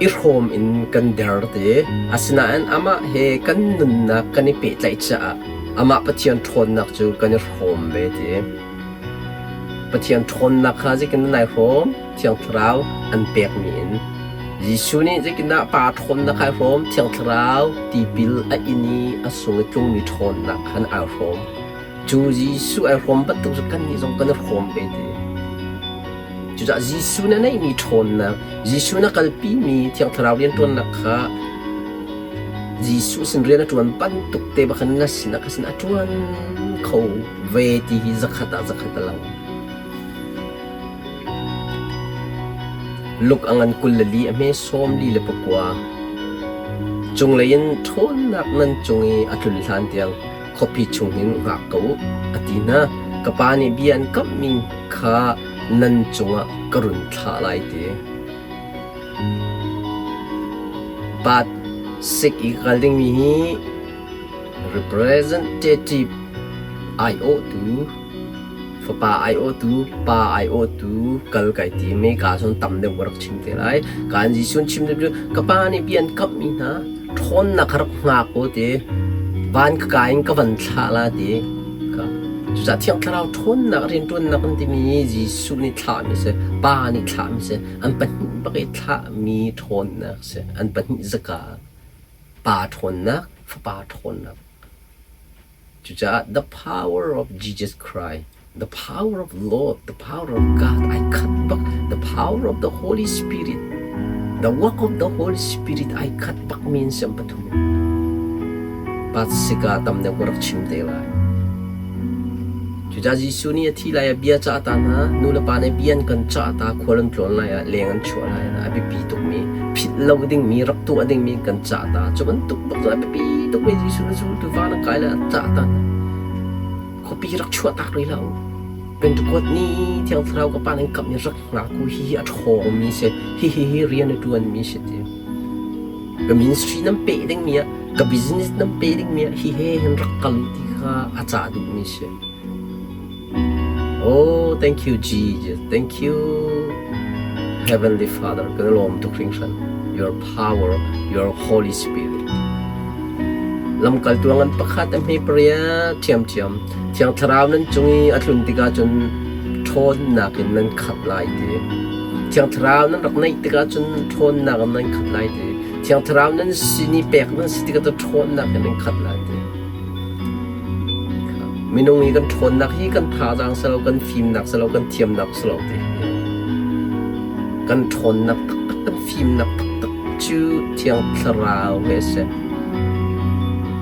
i hrawm in kan der te. Asinain amah he kan nunnak kan i pehtlaih caah amah Pathian ṭhawnnak cu kan i hrawm ve ti. Pathian ṭhawnnak kha zeitin nai hrawm? Thiang Thlarau an pekmi in. Jesuh nih zeitindah Pa ṭhawnnak kha ai hrawm? Thiang Thlarau tipil a in i a sung i tlungmi ṭhawnnak khan aa hrawm. Cu Jesuh ai hrawm bantuk cu kannih zong kan i hrawm ve ti. Cucaah Jesuh na neihmi ṭhawnnak, Jesuh na kalpimi Thiang Thlarau rianṭuannak kha Jesuh sin rian a ṭuan bantuk te bak in na sinah ka sin a ṭuan kho ve ti hi zakhat ah zakhat a lang. Luk a ngan 24 a hme 49. Cunglei in ṭhawnnak nan cung i a tlun hlan tiang khuapi chung hin hngak ko u, a ti hna. Ka pa nih bia an kamhmi kha nan cungah ka run thlah lai ti. Pat sik i kal dingmi hi representative aiawhtu fapa aiawhtu pa aiawhtu kal kai tim i ka cun tam deuh ka rak chim te lai. Kaan Jesuh chim deuh cu ka pa nih bia an kamhmi hna ṭhawnnak kha rak hngak u ti van ka ka in ka van thlah la ti kha cucaah Thiang Thlarau ṭhawnnak rianṭuannak an timi Jesuh nih thlahmi si Pa nih thlahmi si an pahnih bak i thlahmi ṭhawnnak si an pahnih zaka Pa ṭhawnnak Fapa ṭhawnnak Cucaah the power of Jesus Christ, the power of Lord, the power of God ai khat bak, the power of the Holy Spirit, the work of the Holy Spirit ai khat bak mi an siam pathum. Patsika tam deuh ka rak chim te lai. Cucaah Jesuh nih a thi lai ah bia cah ta hna, nu le pa nih bia an kan cah ta, khual an tlawn lai ah, leng an chuah lai ah a biapi tukmi, philh lo dingmi, rak tuah dingmi kan cah ta. Cu bantuk bak cu a biapi tukmi Jesuh na zultu van a kai le a cah ta hna. Khuapi rak chuah tak rih hlah u. Pentecost ni Thiang Thlarau ka pa nan kamh i rak hngak u, hihi a ṭhawngmi si, hihi hi rian a ṭuanmi si ti. Ka ministry nan peh dingmi ah, ka business nan peh dingmi ah hi he hin rak kal u ti kha a cah duhmi si. Oh, thank you Jesus. Thank you Heavenly Father. Kan lawm tuk hringhran. Your power, your Holy Spirit. Lamkaltu ngan pakhat a hme paria ṭhiamṭhiam. Thiang Thlarau nan cung i a tlun tikah cun ṭhawnnak in nan khat lai ti. Thiang Thlarau nan rak neih tikah cun ṭhawnnak in nan khat lai ti. Thiang Thlarau nan sin i pek nan si tikah cun ṭhawnnak in nan khat lai ti. Minung i kan ṭhawnnak hi kan thazaang si lo, kan fimnak si lo, kan thiamnak si lo ti. Kan ṭhawnnak taktak, kan fimnak taktak cu Thiang Thlarau he a si.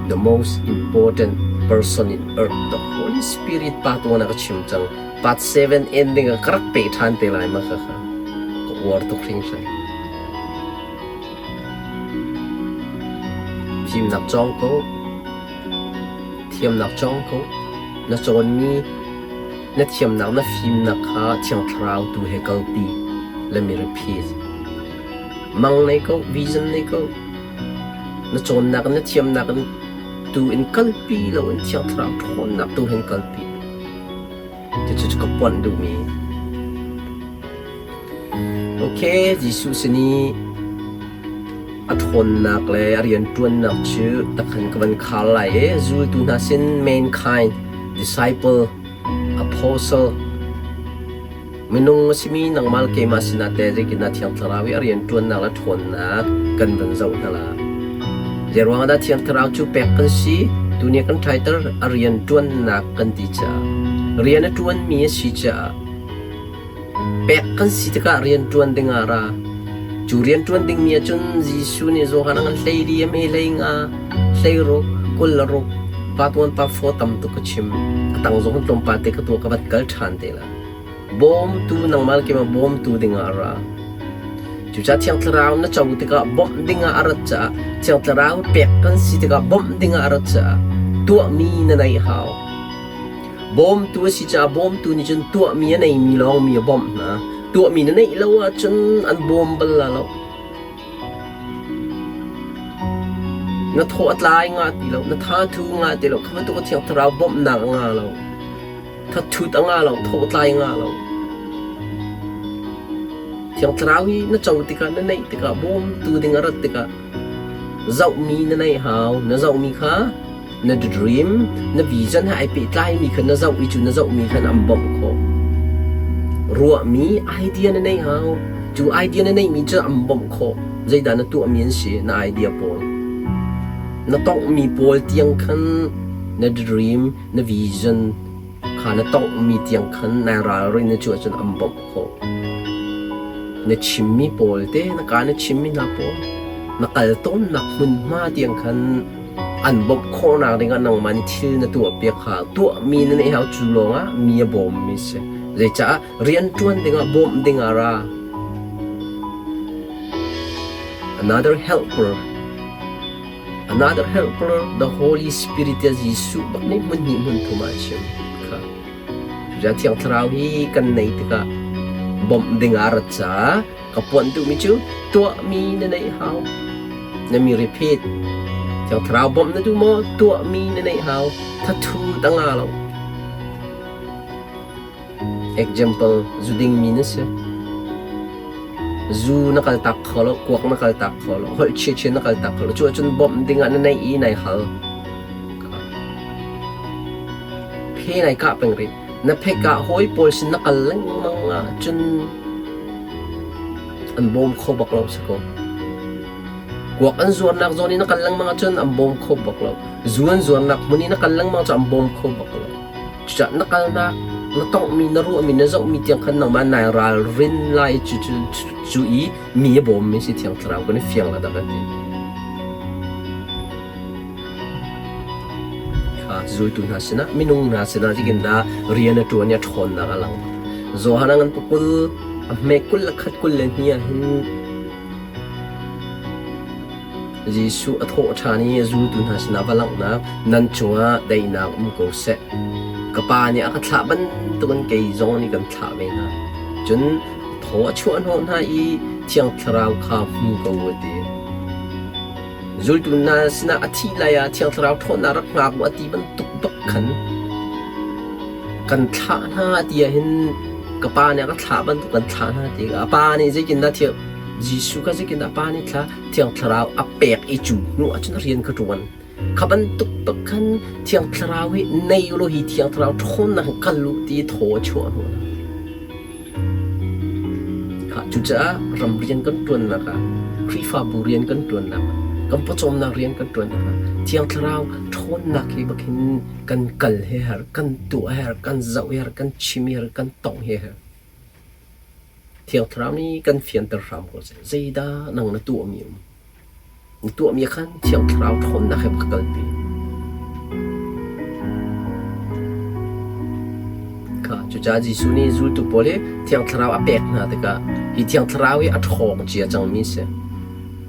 The most important person in earth, the Holy Spirit pa tuan ah ka chim cang. Part 7 ending ah ka rak pe ṭhan te lai ma kha kha. Ka uar tuk hringhran. Fimnak cawng ko. Thiamnak cawng ko. Na cawnmi na thiamnak na fimnak kha Thiang Thlarau tu he kalpi. Let me repeat. Mang nei ko, vision nei ko. Na cawnnak in na thiamnak in tu in kalpi loin Thiang Thlarau ṭhawnnak tu hin kalpi. Cucu ka puanh duhmi. Okay, Jesuh sin i a A ṭhawnnak le a rianṭuannak cu takhan ka van khar lai i zultu hna sin mankind, disciple, apostle, minung a simi nangmah le keimah sinah teh zeitindah Thiang Thlarau i a rianṭuannak le ṭhawnnak kan van zoh hna la. Zeiruang ah dah Thiang Thlarau cu pek kan si? Tuni kan ṭhaiter a rianṭuannak kan ti caah. Rian a ṭuanmi a si caah Pek kan si tikah rianṭuan ding ah ra. Cu rianṭuan dingmi ahcun Jesuh nih Johan a ngan 14 a hme 15, 16, 26, pa tuan pa faw tam tuk ka chim. A tang zong tlawmpal te ka tuah ka vat kal ṭhan te la. Bawmtu nangmah le keimah bawmtu ding ah a ra. Cucaah Thiang Thlarau na co tikah bawmh ding ah a rat caah Thiang Thlarau pek kan si tikah bawmh ding ah a rat caah tuahmi na neih hau. Bawmtu a si caah bawmtu nih cun tuahmi a neimi lawng mi a bawmh hna. Tuahmi na neih lo ahcun an bawm bal la lo. Na thaw a tlai nga ti lo, na tha thu nga ti lo, kha bantuk a Thiang Thlarau bawmhnak a nga lo. Thathut a nga lo, thaw tlai a nga lo. Thiang Thlarau hi na co tikah, na neih tikah, bawmtu ding a rat tikah zohmi na neih hau. Na zohmi kha na dream, na vision he ai pehtlaimi kha na zoh i cu na zohmi khan an bawmh khawh. Ruahmi idea na neih hau. Cu idea na neihmi cu an bawmh khawh. Zeidah na tuahmi an si, na idea pawl. Na tonghmi pawl tiang khan na dream, na vision kha na tonghmi tiang khan nai ralrin na cu ahcun an bawmh khawh. Na chimmi pawl te, na ka na chimmi hna pawl, na kal tawnnak hmunhma tiang khan An bawmh khawhnak dingah nangmah nih thil na tuahpiak kha tuahmi na neih hau cu lawngah mi a bawmmi si. Zeicah rianṭuan dingah bawmh dingah ra. Another helper Another helper the Holy Spirit tiah Jesuh bak nih hmun hnih hmun thum ah a chim kha. Cucaah Thiang Thlarau hi kan nei tikah bawmh dingah a rat caah Ka puanh duhmi cu tuahmi na neih hau. Na mi repeat. Thiang Thlarau bawmh na duh maw? Tuahmi na neih hau. Thathu ta nga lo. Example, zu dingmi na si. Zu na kal tak kho lo, kuak na kal tak kho lo, holh chiachin na kal tak kho lo. Cu ahcun bawmh ding ah na neih i nai hal. Phe nai kah peng rih. Na phekah hawi pawl sin na kal lengmang ahcun an bawm kho bak lo si ko. Kuak an zuarnak zawn i na kal lengmang ahcun an bawm kho bak lo. Zu an zuarnak hmun i na kal lengmang cu an bawm kho bak lo. Cucaah na kalnak, na tonghmi, na ruahmi, na zohmi tiang khan nangmah nai ralrin lai cu cu cu i mi a bawmmi si Thiang Thlarau kan i fiang la dah kan ti. Kha zultu hna sinah minung hna sinah zeitindah rian a ṭuan i a ṭhawnnak a lang. Johan a ngan pakul a hme 21 22 ah hin Jesuh a thawh ṭhan i a zultu hna sinah va langhnak nan cungah daihnak um ko seh. Ka Pa nih a ka thlah bantukin kei zong nih kan thlah ve hna. Cun thaw a chuah hnawh hna i Thiang Thlarau kha hmu ko u a ti. Zultu hna sinah a thih lai ah Thiang Thlarau ṭhawnnak rak hngak u a ti bantuk bak khan kan thlah hna ti ahhin ka pa nih a ka thlah bantuk kan thlah hna ti a pa nih zeitindah thiang Jesuh kha zeitindah pa nih thla Thiang Thlarau a pek i cu hnu ahcun rian kha ṭuan. Kha bantuk bak khan Thiang Thlarau hi nei u law hi Thiang Thlarau ṭhawnnak in kal u ti thaw a chuah hnu. Cucaah ram rian kan ṭuannak ah, Khrihfabu rian kan ṭuannak ah, kan pawcawmnak rian kan ṭuannak ah Thiang Thlarau ṭhawnnak hi bak hin kan kal he har, kan tuah he har, kan zoh he har, kan chim he har, kan tongh he har. Thiang Thlarau nih kan fianter hram ko seh. Zeidah nang na tuahmi um? Na tuahmi khan Thiang Thlarau ṭhawnnak he ka kalpi. Kha cucaah Jesuh nih zultu pawl hi Thiang Thlarau a pek hna tikah hi Thiang Thlarau hi a ṭhawng cia cangmi a si.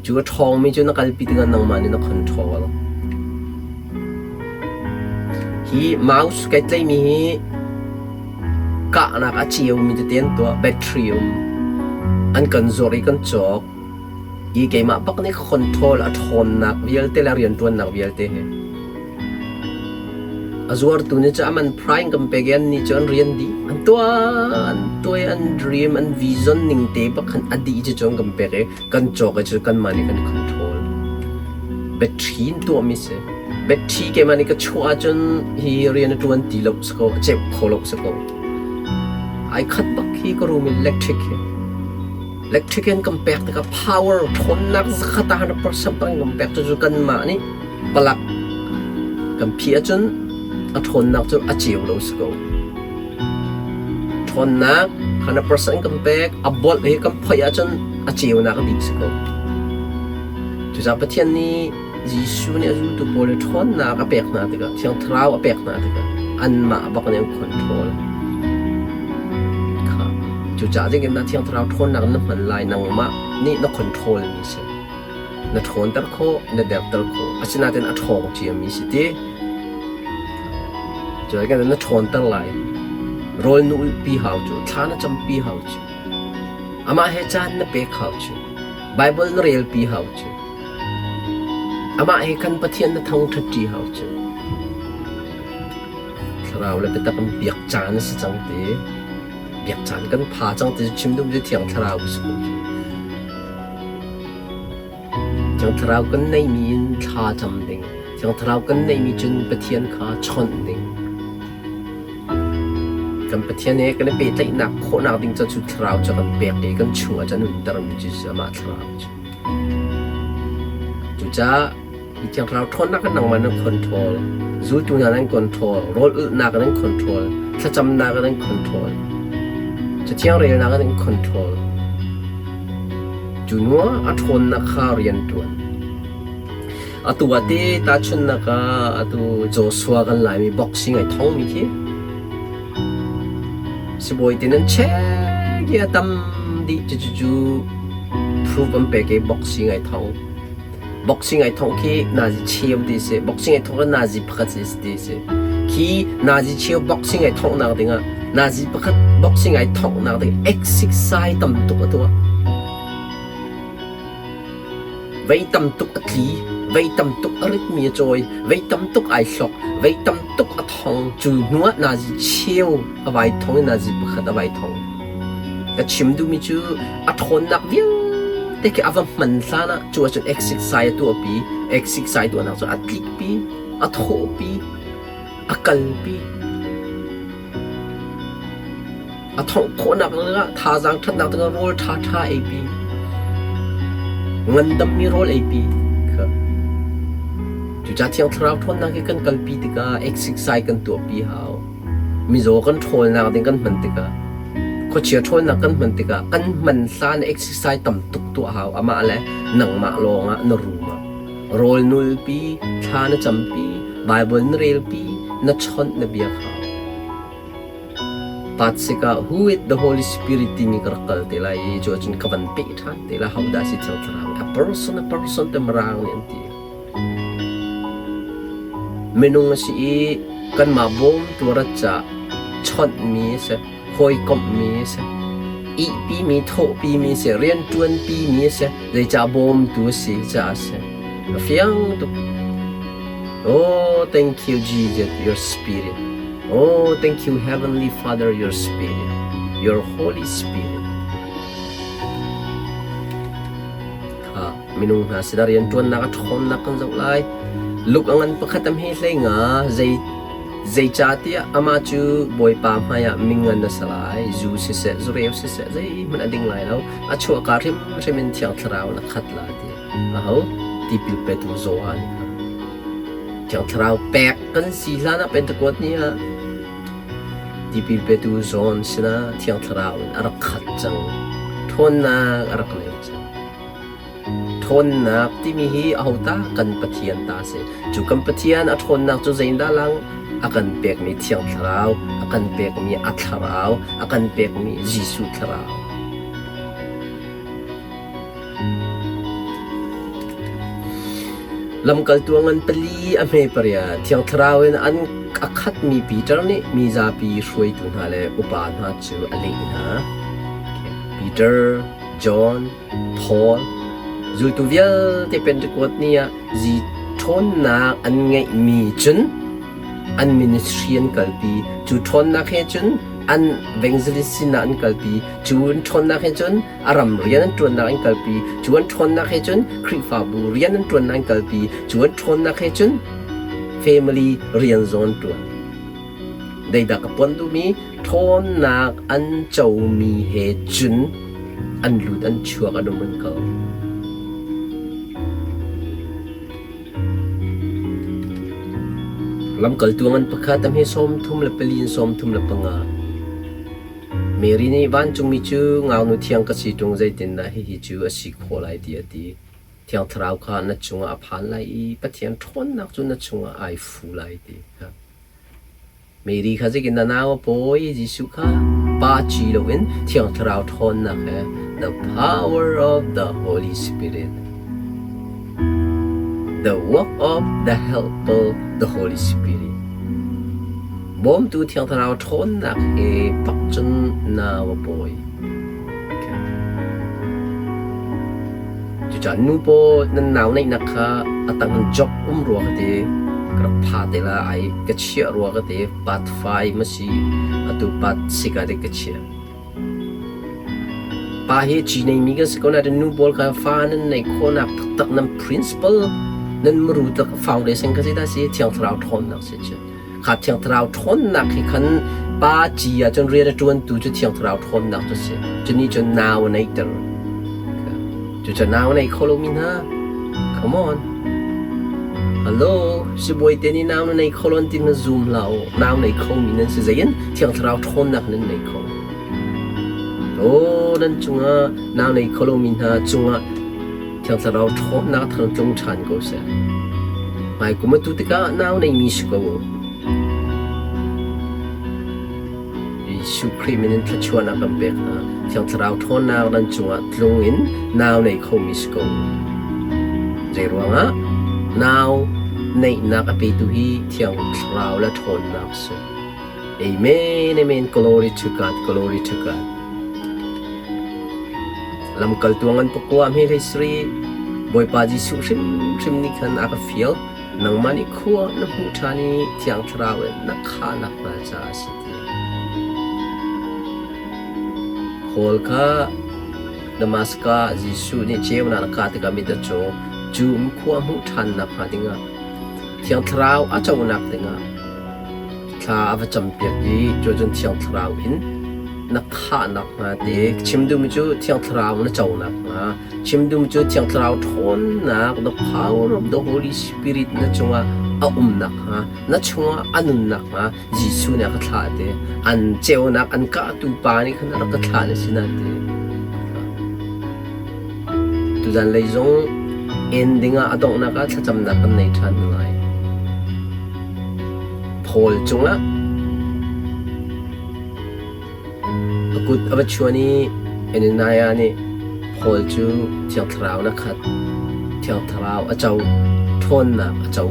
Cu a ṭhawngmi cu na kalpi tikah nangmah nih na control. Hi mouse kai tlaihmi hi kahnak a ceumi tete an tuah, battery um. An kan zuarh i kan cawk. I keimah bak nih ka control a ṭhawnnak vialte le rianṭuannak vialte hi. A zuartu nih cu aman prime kan pek i annih cu an rian dih. An tuah, an tuai, an dream, an vision ning te bak khan a dih cu cun kan pek i kan cawk i cu kanmah nih kan control. Battery in tuahmi si. Battery keimah nih ka chuah ahcun hi rian a ṭuan ti lo si ko, a ceuh kho lo si ko. Ai khat bak hi ka room electric hi. Electric in kan pek tikah power ṭhawnnak zakhat ah 100% bang kan pek cucu kanmah nih palak kan phih ahcun a ṭhawnnak cu a ceu lo si ko. Ṭhawnnak 100% kan pek, a bolh hi kan phoih ahcun a ceunak a dih si ko. Cucaah Pathian nih Jesuh nih a zultu pawl hi ṭhawnnak a pek hna tikah, Thiang Thlarau a pek hna tikah anmah bak nih an control. Kha. Cucaah zeitindah Thiang Thlarau ṭhawnnak na hman lai nangmah nih na control mi si. Na ṭhawnter khawh, na derter khawh. Asinain a ṭhawng ciami si ti. Cucaah na ṭhawnter lai. Rawl na ulhpi hau cu, thla na campi hau cu. Amah he caan na pek hau cu. Baibal na relpi hau cu. Amah he khan Pathian na thangṭhatṭi hau cu. Thlarau le biatak in biak caan a si cang ti. Biak caan kan pha cang ti chim duh cu Thiang Thlarau si ko cu. Thiang Thlarau kan neihmi in thla cam ding. Thiang Thlarau kan neihmi cun Pathian kha chawnh ding. Kan Pathian he kan i pehtlaihnak khawhnak ding ca cu Thlarau cu a kan pek i kan chungah cun a nuntermi cu amah Thlarau cu. Cucaah hi Thiang Thlarau ṭhawnnak in nangmah nan control, zultu hna nan control, rawl ulhnak nan control, thlacamnak nan control, Cathiang relnak nan control. Cu hnuah a ṭhawnnak kha rian ṭuan. Atu ah te tahchunhnak ah atu Joshua kan Laimi boxing ai thongmi khi sibawi te nan check i a tam dih cucu proof an pek i boxing ai thong. Boxing ai thong khi nazi cheu ti si. Boxing ai thong khi nazi pakhat si ti si. Khi nazi cheu boxing ai thongnak dingah nazi pakhat boxing ai thonghnak ding exercise tam tuk a tuah. Vei tam tuk a tli, vei tam tuk a ritmi a cawi, vei tam tuk ai hlok, vei tam tuk a thong. Cu hnuah nazi cheu a vai thong i nazi pakhat a vai thong. Ka chim duhmi cu a ṭhawnnak vialte khi a va hman hlan ah cu ahcun exercise a tuahpi. Exercise tuahnak cu a tlikpi, a thawhpi, a kalpi. A thongh khawhnak dingah thazaang ṭhatnak dingah rawl ṭhaṭha eipi. Ngandammi rawl eipi kha. Cucaah Thiang Thlarau ṭhawnnak hi kan kalpi tikah exercise kan tuahpi hau. Mizaw kan ṭhawlnak ding kan hman tikah khuachia ṭhawlnak kan hman tikah kan hman hlan exercise tam tuk tuah hau. Amah le nangmah lawngah na rum ah. Rawl nulpi, thla na campi, Baibal na relpi, na chawnh na biak hau. Patsikah who is the Holy Spirit timi ka rak kal te lai i cu ahcun ka van peh ṭhan te lai hodah si Thiang Thlarau a person a person te mirang nih an ti. Minung a si i kanmah bawmtu a rat caah chawnhmi a si, hawikomhmi a si, ihpimi, thawhpimi a si, rianṭuanpimi a si, zeicah bawmtu a si caah a si. A fiang tuk. Oh, thank you, Jesus, your spirit. Oh, thank you, Heavenly Father, your spirit, your Holy Spirit. Kha minung hna sinah rianṭuannak a ṭhawnnak kan zoh lai. Luk a ngan pakhat am he hlei nga zei zeicahtiah amah cu Bawipa hmaiah mingan a si lai. Zu siseh, zureu siseh, zeihmanh a ding lai lo. A chuahka hrimhrim in Thiang Thlarau in a khat la ti. Aho? Tipil petu Johan kha. Thiang Thlarau pek kan si hlan ah Pentecost ni ah tipil petu John sinah Thiang Thlarau in a rak khat cang. Ṭhawnnak a rak nei cang. Ṭhawnnak timi hi aho ta kan Pathian ta si. Cu kan Pathian a ṭhawnnak cu zeidah lang? A kan pekmi Thiang Thlarau, a kan pekmi a Thlarau, a kan pekmi Jesuh Thlarau. Lamkaltu a ngan pali a hme pariat Thiang Thlarau in an a khatmi Peter nih mi zapi hruaitu hna le upa hna cu a leh hna. Peter, John, Paul, zultu vialte Pentecost ni ah zi ṭhawnnak an ngeihmi cun an ministry an kalpi. Cu ṭhawnnak he cun An evangelist sinah an kalpi. Cu an ṭhawnnak he cun a ram rian an ṭuannak an kalpi. Cu an ṭhawnnak he cun Khrihfabu rian an ṭuannak an kalpi. Cu an ṭhawnnak he cun family rian zong an ṭuan. Zeidah ka puan duhmi ṭhawnnak an comi he cun an lut an chuak an um an kal. Lamkaltu ngan pakhat a hme 34 in 35. Mary nih vancungmi cu ngaknu thiang ka si ṭung zeitindah hihi cu a si khawh lai ti a ti. Thiang Thlarau kha na cungah a phan lai i Pathian ṭhawnnak cu na chungah ai fu lai ti. Mary kha zeitin na nau a pawi i Jesuh kha pa ci loin Thiang Thlarau ṭhawnnak he the power of the Holy Spirit the work of the helper the Holy Spirit bawmtu Thiang Thlarau ṭhawnnak he pak cun nau a pawi. Cucaah nu pawl nan nau neihnak kha a tang in job um rua ka ti. Ka rak pha te la ai ka chiah rua ka ti. Part 5 ma si atu part 6 ah dek ka chiah. Pa hi ci neimi kan si ko nain nu pawl kha fa nan neih khawhnak taktak nan principle nan muru tak foundation kha zeidah si Thiang Thlarau ṭhawnnak si cu. Kha Thiang Thlarau ṭhawnnak hi khan pa ci ahcun rian a ṭuantu cu Thiang Thlarau ṭhawnnak cu a si. Cu nih cun nau a neihter. Cucu nau a nei kho lomi hna, come on. Hello, sibawi te nih nau na nei kho lo an ti na zum hlah u. Nau nei khomi nan si zei in Thiang Thlarau ṭhawnnak nan nei kho. Oh, nan cungah nau nei kho lomi hna cungah Thiang Thlarau ṭhawnnak thar tlung ṭhan ko seh. Hmaikum atu tikah nau neimi si ko u. Jesuh Khrih min in thluachuahnak kan pek hna. Thiang Thlarau ṭhawnnak nan cungah tlung in nau nei khomi si ko u. Zeiruangah nau neihnak a petu hi Thiang Thlarau le ṭhawnnak a si. Amen, amen, glory to God, glory to God. Lamkaltu ngan pakua hme hlei sri Bawipa Jesuh hrimhrim nih khan a ka fial nangmah nih khua na hmuh ṭhan i Thiang Thlarau in na khahnak hnga caah a si ti. Paul kha Damaskas Jesuh nih ceunak a kah tikah mit a caw. Cu um khua hmuh ṭhannak hnga dingah Thiang Thlarau a conak dingah thla a va campiak i cu cun Thiang Thlarau in na khahnak hnga te chim duhmi cu Thiang Thlarau na conak hnga chim duhmi cu Thiang Thlarau ṭhawnnak the power of the Holy Spirit na cungah a umnak hnga na chungah a nunnak hnga Jesuh nih a ka thlah te an ceunak an kahtu pa nih khan a rak ka thlah na sinah te tuzan lei zong ending ah a donghnak ah thlacamnak kan nei ṭhan lai. Paul cungah a kut a va chuan i Ananias nih Paul cu Thiang Thlarau na khat, Thiang Thlarau a co, ṭhawnnak a co.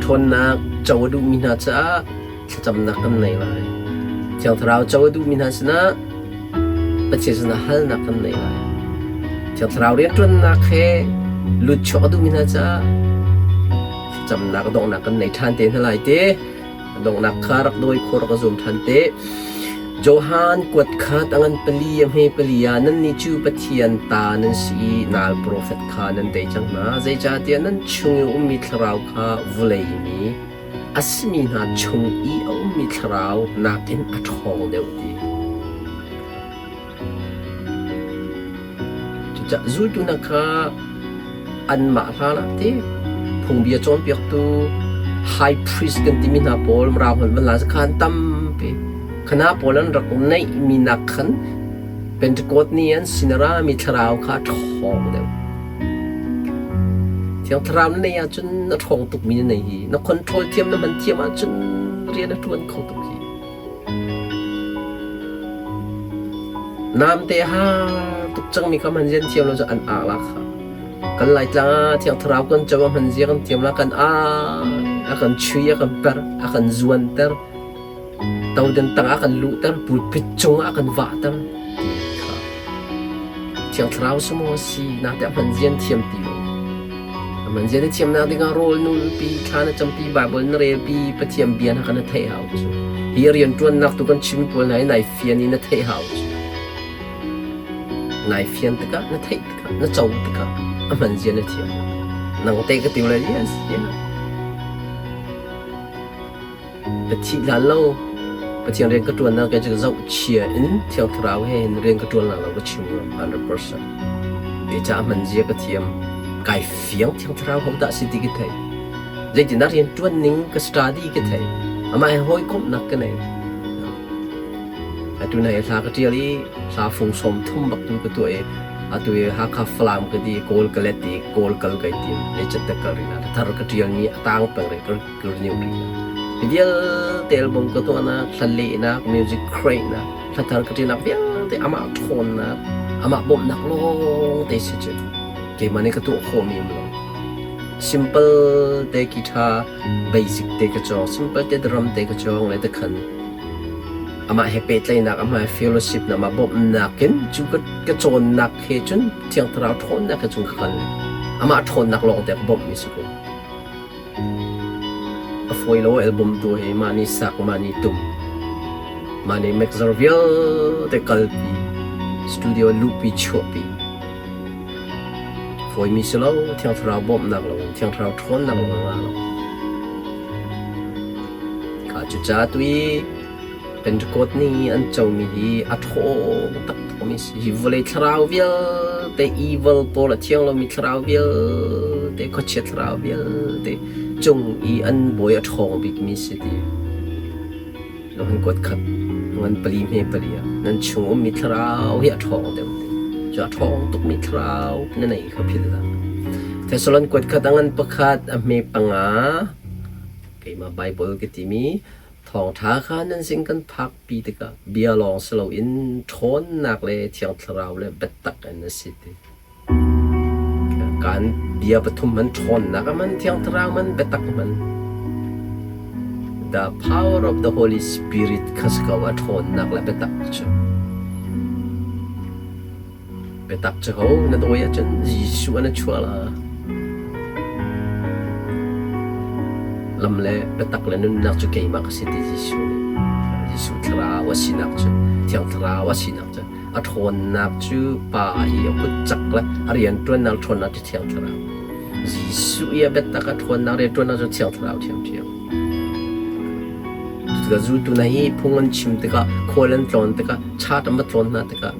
Ṭhawnnak co a duhmi hna caah thlacamnak kan nei lai. Thiang Thlarau co a duhmi hna sinah Pathian sinah halnak kan nei lai. Thiang Thlarau rianṭuannak he lut chuak a duhmi hna caah thlacamnak donghnak kan nei ṭhan te hna lai te. Donghnak kha rak dawi khawh rak zuam ṭhan te. Johan kuat khat a ngan pali a hme pali ah nannih cu Pathian ta nan si i nal profet kha nan tei cang hna. Zeicahtiah nan chung i ummi thlarau kha vawlei mi a simi hna chung i a ummi thlarau nakin a ṭhawng deuh ti. Cucaah zultu hna kha anmah hlanah te phungbia cawnpiaktu high priest kan timi hna pawl rau hmanh van la kha an tampi. Khana pawl an rak neihmi nak khan Pentecost ni an sin a rami thlarau kha a ṭhawng deuh. Thiang Thlarau na neih ahcun na ṭhawng tukmi na nei hi. Na control thiam na hman thiam ahcun rian a ṭuan kho tuk hi. Namte ha tuk cangmi kha hman zian thiam lo cu an ah la kha. Kan Laitlang ah Thiang Thlarau kan co a hman zia kan thiam la kan ah a kan chui a kan per a kan zuanter toden tang ah kan luhter pulpit cung ah kan vahter ti kha Thiang Thlarau sumo si nate a hman zian thiam ti lo. Aman zia na thiamnak dingah rawl nulpi, thla na campi, Bible na relpi, Pathian bia na kan theih hau cu. Hi rianṭuannak tu kan chim pawl hna hi nai fian i na theih hau cu. Nai fian tikah, na theih tikah, na co tikah a hman zia na thiam. Nang te ka ti le yes, yeah. Ka thih hlan lo Pathian rian ka ṭuannak ke cu zohchia in Thiang Thlarau he hin rian ka ṭuan lo ka chim 100%. Zeicah hman zia ka thiam. Kai fiang Thiang Thlarau ho dah si ti ka thei. Zeitindah rian ṭuan ning ka study ka thei. Amah he hawikomhnak ka nei. Atu na hla ka ṭial i hla fung sawm thum bak tu ka tuah i atu i Hakha Falam ka di Kawl ka let i Kawl kal kai tim leicat te kal rih na thar ka ṭial mi a tang peng rih ka Hi vialte album ka tuahnak, hla lehnak, music create-nak, hla thar ka ṭialnak vialte amah ṭhawnnak, amah bawmhnak lawngte si cu. Keimah nih ka tuah khawhmi um lo. Simple te guitar basic te ka cawng, simple te drum te ka cawng le tikhan amah he pehtlaihnak, amah he fellowship na amah bawmhnak in cu ka, ka cawnnak he cun Thiang Thlarau ṭhawnnak he cun ka kal. Amah ṭhawnnak lawngte ka bawmhmi si ko. A fawi lo album tu hi mah nih sak, mah nih tum, mah nih mixer vialte kalpi, studio luhpi chuahpi. Fawimi si lo, Thiang Thlarau bawmhnak lo in, Thiang Thlarau ṭhawnnak lo in ra lo. Kha cucaah tu i Pentecost ni an comi hi a ṭhawng taktakmi a si. Hi vawlei thlarau vialte, evil pawl a thiang lomi thlarau vialte, khuachia thlarau vialte cung i an bawi a ṭhawng bikmi si ti. Johan kuat khat ngan pali hme pali ah nan chung ummi thlarau hi a ṭhawng deuh ti. Cu a ṭhawng tukmi thlarau na nei kha philh hlah. Thessalon kuat khat a ngan pakhat a hme panga keimah Bible ka timi Thawngṭha kha nan sin kan phakpi tikah bia lawng si loin ṭhawnnak le Thiang Thlarau le biatak in a si ti. Kan bia pathum man ṭhawnnak a man, Thiang Thlarau man, biatak man. The power of the Holy Spirit kha si ko a ṭhawnnak le biatak cu. Biatak cu ho na dawi ahcun Jesuh an chuah la. Lam le biatak le nunnak cu keimah ka si ti Jesuh nih. Jesuh thlarau a sinak cu Thiang Thlarau a sinak cu a ṭhawnnak cu Pa i a kut cak le a rianṭuannak ṭhawnnak cu Thiang Thlarau. Jesuh i a biatak a ṭhawnnak rianṭuannak cu Thiang Thlarau ṭhiamṭhiam. Cutikah zultu hna hi phung an chim tikah, khual an tlawn tikah, chat an va tlawn hna tikah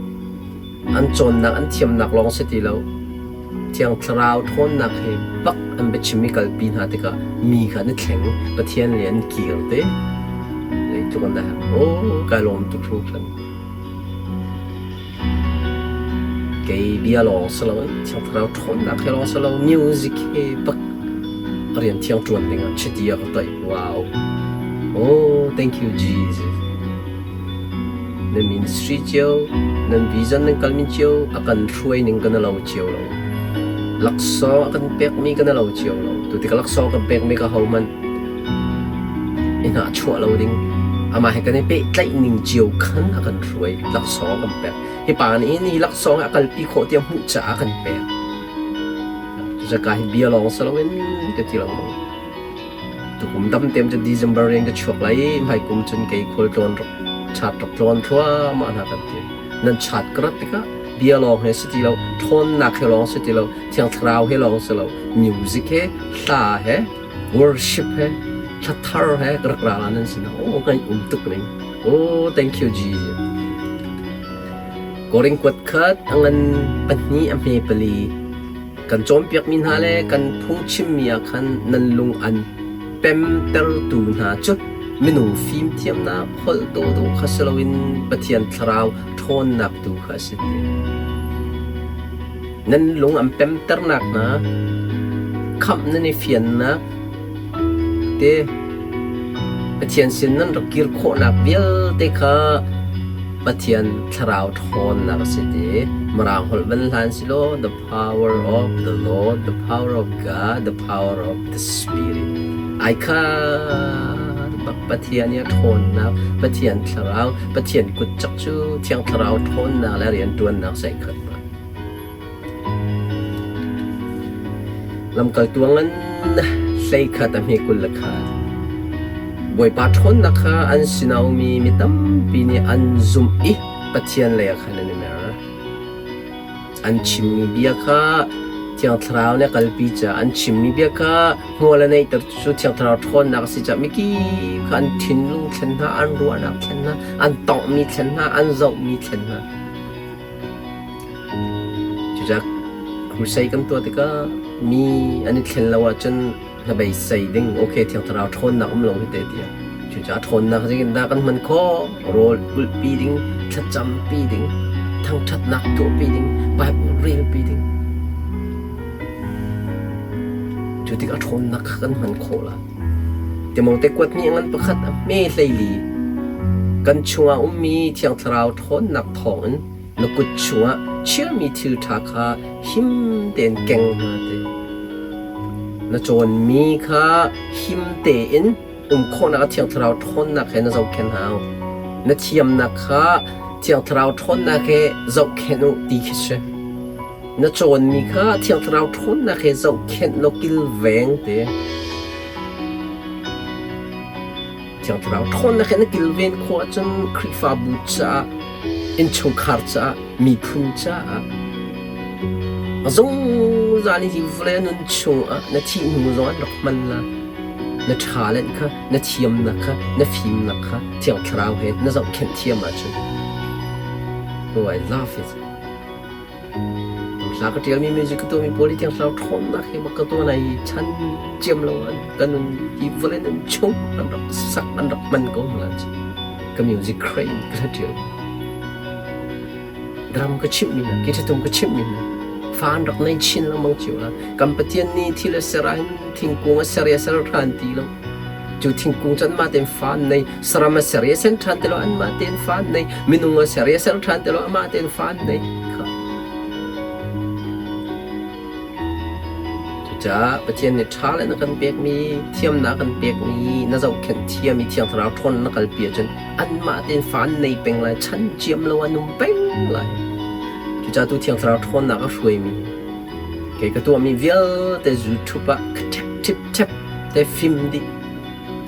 an cawnnak an thiamnak lawng si ti lo. Thiang Thlarau ṭhawnnak he bak an biachim i kalpi hna tikah mi kha an i thleng, Pathian le an kir te. Zeitluk an dah oh kai lawm tuk hringhran. Kei bia lawng si loin Thiang Thlarau ṭhawnnak he lawng si lo music he bak a rian thiang ṭuan dingah chiti a ka toih. Wow. Oh, thank you Jesus. Na ministry cio, nan vision nan kalmi cio a kan hruai ning kan lo cio lo. Laksawng a kan pekmi kan lo cio lo. Tu tik laksawng kan pekmi ka ho man i hnahchuah lo ding. Amah he kan i pehtlaih ning cio khan a kan hruai. Laksawng a kan pek. Hi pa nih hin hi laksawng a kalpi khawh tiah hmuh caah a kan pek. Cucaah hi bia lawng si loin ka ti lengmang. Tukum dam tem cu December in ka chuak lai i hmaikum cun kei khualtlawn rak chat rak tlawn thluahmah hna kan ti. Nan chat ka rat tikah bia lawng he si ti lo, ṭhawnnak he lawng si ti lo, Thiang Thlarau he lawng si lo, music he, hla he, worship he, thla thar he ka rak ra la nan sinah oh ngaih um tuk ning. Oh thank you Jesus. Koring kuat khat a ngan pahnih a hme pali kan cawnpiakmi hna le kan phungchimmi ah khan nan lung an pemtertu hna cu minung fimthiamnak holh dawhdawh kha si loin Pathian thlarau ṭhawnnak tu kha a si ti. Nan lung an pemternak hna khamh nan i fiannak te Pathian sin nan rak kir khawhnak vialte kha Pathian thlarau ṭhawnnak a si ti. Mirang holh van hlan si law the power of the Lord, the power of God, the power of the Spirit. Ai kha bak Pathian i a ṭhawnnak, Pathian thlarau, Pathian kut cak cu Thiang Thlarau ṭhawnnak le rianṭuannak sai khat. Lamkaltu ngan 11 a hme 21. Bawipa ṭhawnnak kha an sinah a ummi mi tampi nih an zumh i Pathian lei ah khan an i mer. An chimmi bia kha Thiang Thlarau nih a kalpi caah an chimmi bia kha hmual a neihter cu Thiang Thlarau ṭhawnnak a si caah mikip kha an thinlung thlen hna, an ruahnak thlen hna, an tonghmi thlen hna, an zohmi thlen hna. Cucaah crusade kan tuah tikah mi an i thlen lo ahcun hnabeisei ding okay Thiang Thlarau ṭhawnnak um lo hi te tiah. Cucaah ṭhawnnak zeitindah kan hman khawh? Rawl ulhpi ding, thlacampi ding, thangṭhatnak tuahpi ding, Bible relpi ding. Cu tikah ṭhawnnak kha kan hman khawh lai. Timote kuat nih ngan pakhat a hme hleili kan chungah ummi Thiang Thlarau ṭhawnnak thawngin na kut chungah chiami thil ṭha kha him tein keng hna ti. Na cawnmi kha him tein um khawhnak Thiang Thlarau ṭhawnnak he na zohkhenh hau. Na thiamnak kha Thiang Thlarau ṭhawnnak he zohkhenh u ti khi si. Na cawnmi kha Thiang Thlarau ṭhawnnak he zohkhenh law kilveng te. Thiang Thlarau ṭhawnnak he na kilven khawh ahcun Khrihfabu caah, innchungkhar caah, miphun caah a zungzal in hi vawlei a nun chungah na thih hnu zong an rak hman la. Na talent kha, na thiamnak kha, na fimnak kha Thiang Thlarau he na zohkhenh thiam ahcun Oh, I love it. Hla ka ṭialmi music ka tuahmi pawl hi Thiang Thlarau ṭhawnnak he bak ka tuah lai i chan ciam lo an ka nun hi vawlei nun chung an rak sak an rak hman ko hna cu. Ka music crane ka hla ṭial. Drum ka chimhmi hna, guitar tum ka chimhmi hna, fa an rak nei chin lengmang cio la. Kan Pathian nih thil a ser ahhin thingkung a ser i a ser ṭhan ti lo. Cu thingkung cu anmah tein fa an nei. Saram a ser i a ser ṭhan ti lo, anmah tein fa an nei. Minung a ser i a ser ṭhan ti lo, amah tein fa an nei. Kha. Cucaah Pathian nih ṭha le na kan pekmi, thiamnak kan pekmi, na zohkhenh thiam i Thiang Thlarau ṭhawn na kalpi ahcun anmah tein fa an nei peng lai, chan ciam lo an um peng lai. Cucaah tu Thiang Thlarau ṭhawnnak a hruaimi kei ka tuahmi vialte YouTube ah ka ṭhep ṭhip ṭhep te fim dih,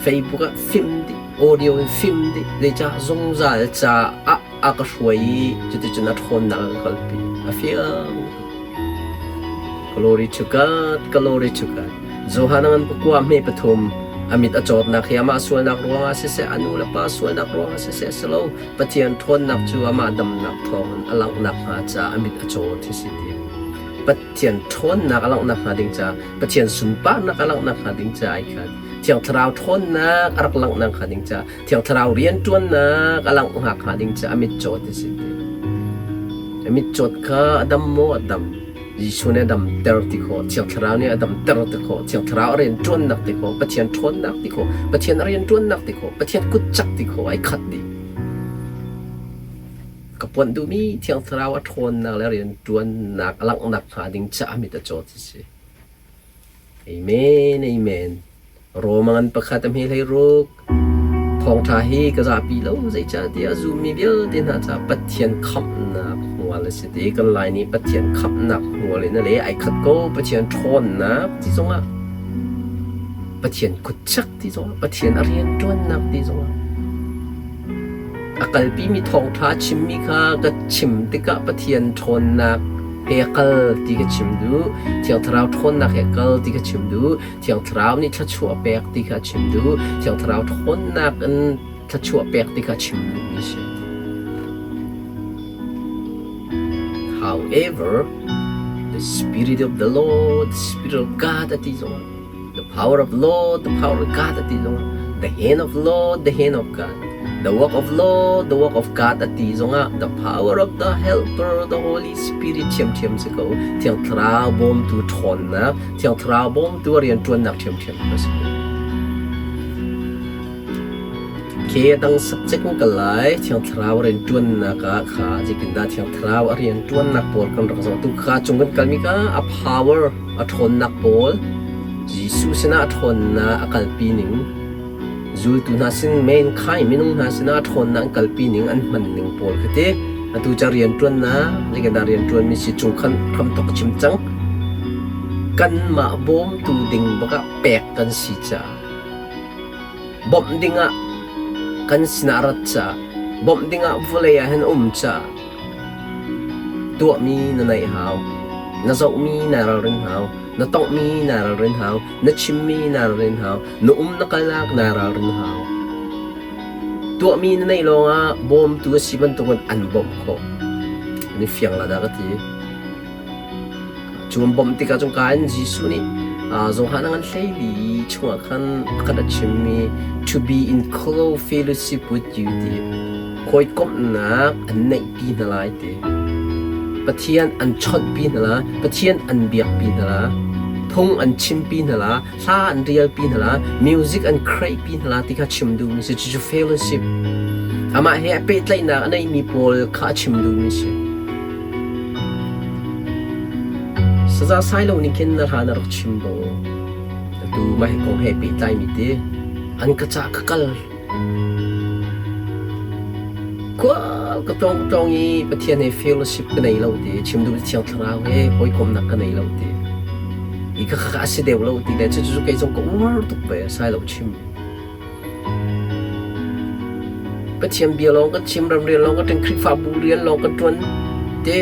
Facebook ah fim dih, audio in fim dih, zeicah zungzal caah a ka hruai i cuticun a ṭhawnnak a ka kalpi. A fiang. Glory to God, glory to God. Johan ngan pakua hme pathum a mit a cawtnak hi amah sualnak ruangah siseh a nu le pa sualnak ruangah siseh a si lo Pathian ṭhawnnak cu amah damnak thawngin a langhnak hnga caah a mit a caw ti si ti. Pathian ṭhawnnak a langhnak hnga ding caah Pathian sunparnak a langhnak hnga ding caah ai khat. Thiang Thlarau ṭhawnnak a rak langhnak hnga ding caah Thiang Thlarau rianṭuannak a langhnak hnga ding caah a mit cawt ti si ti. A mit cawt kha a dam maw a dam. Jesuh nih a damter ti khawh, Thiang Thlarau nih a damter ti khawh, Thiang Thlarau a rianṭuannak ti khawh, Pathian ṭhawnnak ti khawh, Pathian a rianṭuannak ti khawh, Pathian kutcak ti khawh ai khat dih. Ka puanh duhmi Thiang Thlarau a ṭhawnnak le rianṭuannak a langhnak hnga ding caah mit a caw ti si. Amen, amen. Rom a ngan pakhat a hme hlei ruk. Thawngṭha hi ka zapi lo zeicahtiah a zummi vialte hna caah Pathian khamhnak hmual a si ti. Kan Lai nih Pathian khamhnak hmual in a le ai khat ko. Pathian ṭhawnnak ti zongah Pathian kutchak ti zongah Pathian a rianṭuannak ti zongah A kalpimi thawngṭha a chimmi kha ka chim tikah Pathian ṭhawnnak he a kal ti ka chim duh. Thiang Thlarau ṭhawnnak he a kal ti ka chim duh. Thiang Thlarau nih thluachuah pek ti kha a chim duh. Thiang Thlarau ṭhawnnak in thluachuah pek ti kha a chim duhmi a si. However, the Spirit of the Lord, the Spirit of God a ti zongah The power of Lord, the power of God a ti zongah the hand of Lord, the hand of God. The work of Lord, the work of God a ti zongah the power of the Helper, the Holy Spirit ṭhiamṭhiam si ko. Thiang Thlarau bawmtu ṭhawnnak, Thiang Thlarau bawmtu a rianṭuannak ṭhiamṭhiam ko si ko. Ke dang subject kan kal lai. Thiang Thlarau rianṭuannak ah kha zeitindah Thiang Thlarau a rianṭuannak pawl kan rak zoh. Tu kha cung kan kalmi kha a power a ṭhawnnak pawl Jesuh sinah a ṭhawnnak a kalpi ning zultu hna sin mankind minung hna sinah a ṭhawnnak an kalpi ning an hman ning pawl kha ti. Atu ca rianṭuannak zeitindah rianṭuanmi si cung khan hramthok ka chim cang. Kanmah bawmtu ding bakah pek kan si caah bawmh dingah kan sinah rat caah bawmh dingah vawlei ah hin um caah tuahmi na neih hau, na zohmi naa ralrin hau, na tonghmi naa ralrin hau, na chimmi naa ralrin hau, na um na kalnak naa ralrin hau. Tuahmi na neih lawngah bawmtu a si bantukin an bawmh khawh. An i fiang la dah ka ti. Cu an bawmh tikah cun ka in Jesuh nih Johan a ngan 14 chungah khan pakhat a chimmi to be in close fellowship with you ti hawikomhnak an neihpi hna lai ti. Pathian an chawnhpi hna la, Pathian an biakpi hna la, phung an chimpi hna la, hla an rialpi hna la, music an create-pi hna la ti kha chim duhmi si. Cucu fellowship. Amah he a pehtlaihnak a neimi pawl kha a chim duhmi si. Saza sai lo nih khin na hla na rak chim bo. Atu mah hi kong he pehtlaimi ti an ka cah ka kal. Khual ka tlawng ka tlawng i Pathian he fellowship ka nei lo ti chim duh Thiang Thlarau he hawikomnak ka nei lo ti. I ka kha a si deuh lo ti le cucu kei zong ka uar tuk ve sai lo chim. Pathian bia lawng kan chim, ramrian lawng kan ṭuan, Khrihfabu rian lawng kan ṭuan te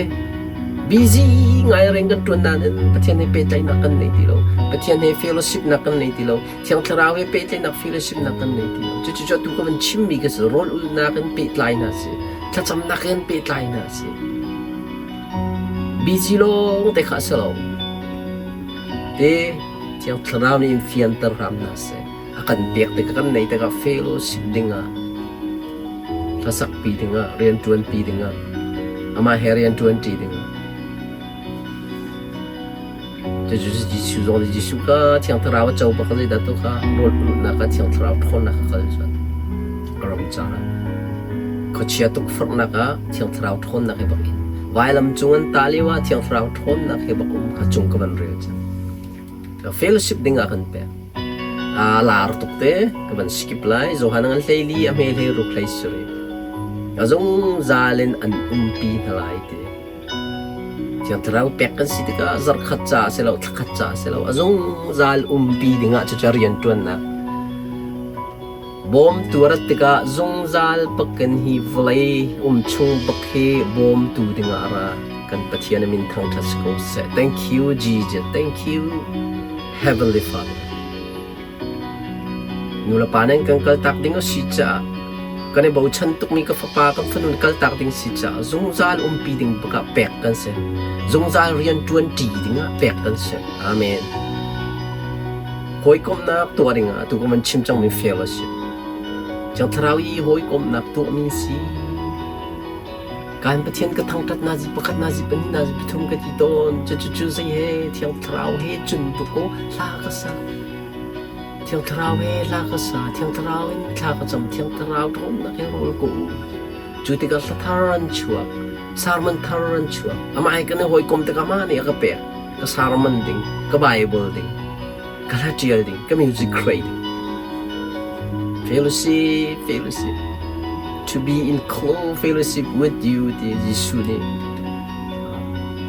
busy ngai rian kan ṭuan nain Pathian he pehtlaihnak kan nei ti lo. Pathian he fellowship nak kan nei ti lo. Thiang Thlarau he pehtlaihnak fellowship nak kan nei ti lo. Cucu cu atu ka van chimmi ka si. Rawl ulhnak in pehtlai hna si. Thlacamnak in pehtlai hna si. Busy lawng te kha a si lo. Te Thiang Thlarau nih in fianter hram hna seh. A kan pek tikah kan nei tikah fellowship dingah hlasakpi dingah rianṭuanpi dingah amah he rianṭuanṭi dingah cucu Jesuh zong nih Jesuh kha Thiang Thlarau a co bak zeidah tu kha rawl ulhnak ah Thiang Thlarau ṭhawnnak a kal cun a ram caah khuachia tukforhnak ah Thiang Thlarau ṭhawnnak he bak in vailam cung an tah lio ah Thiang Thlarau ṭhawnnak he bak um kha cung ka van rel cang. Fellowship ding ah kan pek. Aa lar tuk te ka van skip lai. Johan ngan 14 a hme 16 17. A zungzal in an umpi hna lai ti. Thiang Thlarau pek kan si tikah zarhkhat ca a si lo, thlakhat ca a si lo. A zungzal umpi dingah cucu rian ṭuannak. Bawmtu a rat tikah zungzal bakin hi vawlei um chung bak hi bawmtu dingah a ra. Kan Pathian a min thangṭhat si ko seh. Thank you, Jesus. Thank you, Heavenly Father. Nulepa nan kan kaltak ding a si caah kan i bochan tukmi ka fapa ka fanu kaltak ding si caah zungzal umpi ding bakah pek kan si. Zungzal rian ṭuan ṭi dingah pek kan si. Amen. Hawikomhnak tuah dingah atu ka van chim cangmi fellowship. Thiang Thlarau i hawikomhnak tuahmi si. Kan Pathian ka thangṭhat nazi pakhat nazi pahnih nazi pathum ka ti tawn. Cucu zei he Thiang Thlarau he cun tuk ko hla ka sa. Thiang Thlarau he hla ka sa. Thiang Thlarau in thla ka cam. Thiang Thlarau ṭhawnnak he rawl ka um. Cu tikah hla thar an chuak. Sermon thar an chuak. Amah he kan i hawikom tikah amah nih a ka pek. Ka sermon ding, ka Bible ding, ka hla ṭial ding, ka music create ding. Fellowship, fellowship. To be in close fellowship with you ti Jesuh nih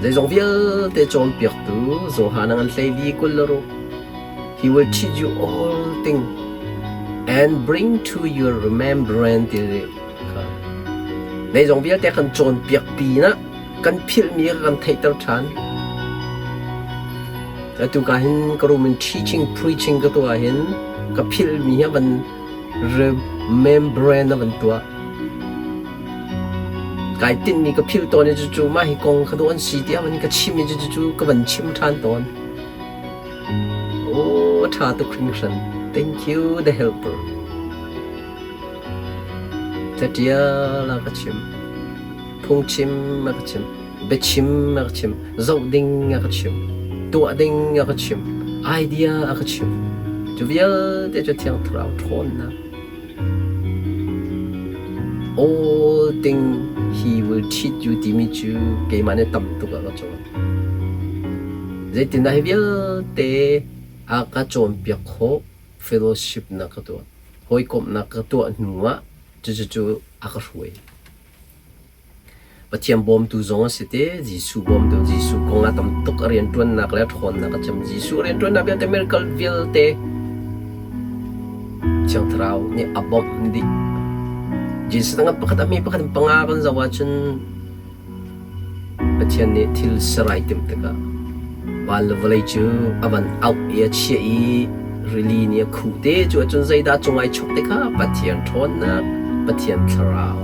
zeizong vialte cawnpiaktu Johan a ngan 14 26. He will teach you all things and bring to your remembrance ti kha. Zeizong vialte kan cawnpiak pinah kan philhmi kha kan theihter ṭhan. Atu ka hin ka room in teaching preaching ka tuah hin ka philhmi hi van remembrance a van tuah. Kai tinhmi ka philh tawn i cucu mah hi kong kha dawh an si tiah van ka chim i cucu ka van chim ṭhan tawn. Oh, ṭha tuk hringhran. Thank you, the helper. Catial a ka chim. Phungchim a ka chim. Biachim a ka chim. Zoh ding a ka chim. Tuah ding a ka chim. Idea a ka chim. Cu vialte cu Thiang Thlarau ṭhawnnak. All thing he will teach you timi cu keimah nih tam tuk a ka cawn. Zeitindah hi vialte a ka cawnpiak khawh fellowship na ka tuah. Hawikomhnak ka tuah hnu ah cucu a ka hruai. Pathian bawmtu zong a si te, Jesuh bawmtu, Jesuh kong ah tam tuk a rianṭuannak le a ṭhawnnak a chim. Jesuh rianṭuannak vialte, miracle vialte Thiang Thlarau nih a bawmh dih. Jesuh tangah pakhat a hme pakhat in panga kan zoh ahcun Pathian nih thil ser ai timh tikah van le vawlei cu a van auh i a chiah i rili nih a khuh te cu ahcun zeidah cung ai chok te kha Pathian ṭhawnnak, Pathian Thlarau.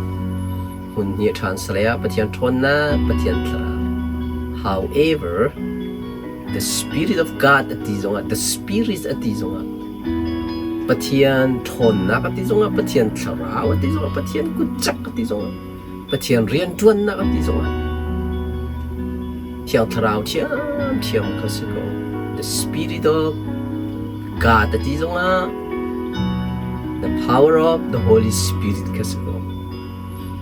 Hmun hnih ṭhan salai ah Pathian ṭhawnnak, Pathian Thlarau. However, the Spirit of God a ti zongah, the Spirit a ti zongah, Pathian ṭhawnnak a ti zongah, Pathian Thlarau a ti zongah, Pathian kutcak a ti zongah, Pathian rianṭuannak a ti zongah Thiang Thlarau ṭhiamṭhiam kha si ko. The Spirit of God a ti zongah the power of the Holy Spirit kha si ko.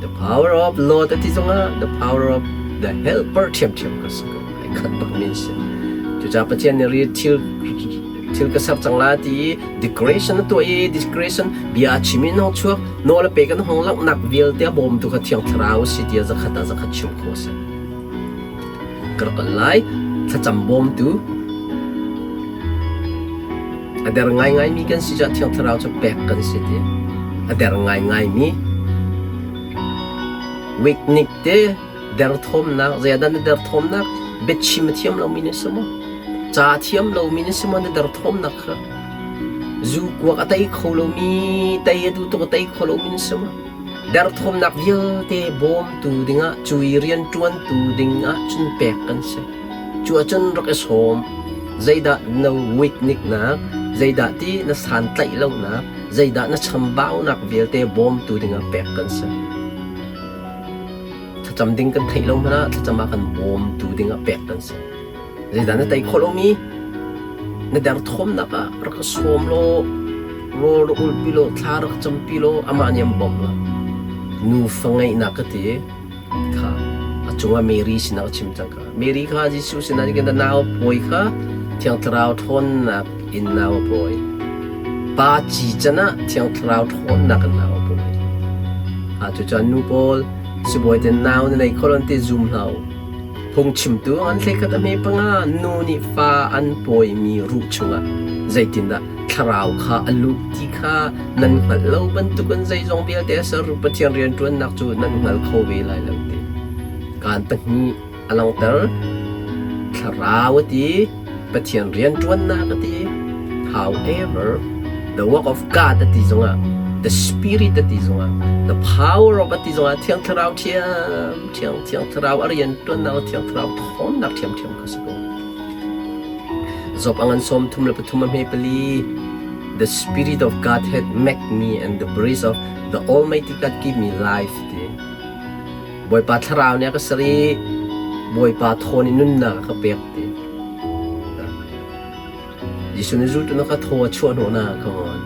The power of Lord a ti zongah the power of the Helper ṭhiamṭhiam kha si ko. Ai khat bak mi an si. Cucaah Pathian nih ri thil thil ka ser cang la ti i decoration a tuah i decoration bia a chim i nong chuak nawl a pek an hong langhnak vialte a bawmtu kha Thiang Thlarau a si tiah zakhat ah zakhat chim khawh a si. Ka rak kal lai thlacam bawmtu a der ngaingaimi kan si caah Thiang Thlarau cu pek kan si ti a der ngaingaimi weaknik te derthawmnak zeidah na derthawmnak biachim a thiam lomi na si maw ca a thiam lomi na si maw na derthawmnak kha zu kuak a tei kho lomi tei a duh tuk a tei kho lomi na si maw derthawmnak vialte bawmtu dingah cu i rianṭuantu dingah cun pek kan si cu ahcun rak i sawm zeidah na weakniknak zeidah ti na santlaih lonak zeidah na chambaunak vialte bawmtu dingah pek kan si Thlacam ding kan theih lo hmanh ah thlacam ah kan bawmtu ding ah pek kan si. Zeidah na tei khawh lomi na derthawmnak ah rak ka sawm law rawl rak ulpi law thla rak campi law amah nih an bawmh la. Nufa ngeihnak ka ti kha a cungah Mary sinah ka chim cang kha. Mary kha Jesuh sinah na nau pawi kha Thiang Thlarau ṭhawnnak in nau a pawi. Pa ci can ah Thiang Thlarau ṭhawnnak in nau a pawi. Cucun nu pawl sibawi te nau na nei kho lo an ti zum hlah u. Phungchimtu an hleikhat a hme panga nu nih fa an pawimi ruh chungah zeitindah thlarau kha a luh ti kha nan hngalh lo bantukin zeizong vialte a ser Pathian rianṭuannak cu nan hngal kho ve lai lo ti. Kaan pahnih a langhter. Thlarau a ti, Pathian rianṭuannak a ti. However, the work of God a ti zongah, the Spirit a ti zongah, the power of a ti zongah Thiang Thlarau ṭhiam, Thiang Thiang Thlarau a rianṭuannak Thiang Thlarau ṭhawnnak ṭhiamṭhiam kha si ko. Job a ngan 33 a hme pali. The Spirit of God had made me and the breath of the Almighty God give me life ti. Bawipa thlarau nih a ka ser i Bawipa thawn in nunnak a ka pek ti. Jesuh nih zultu na ka thaw a chuah hnawh na come on.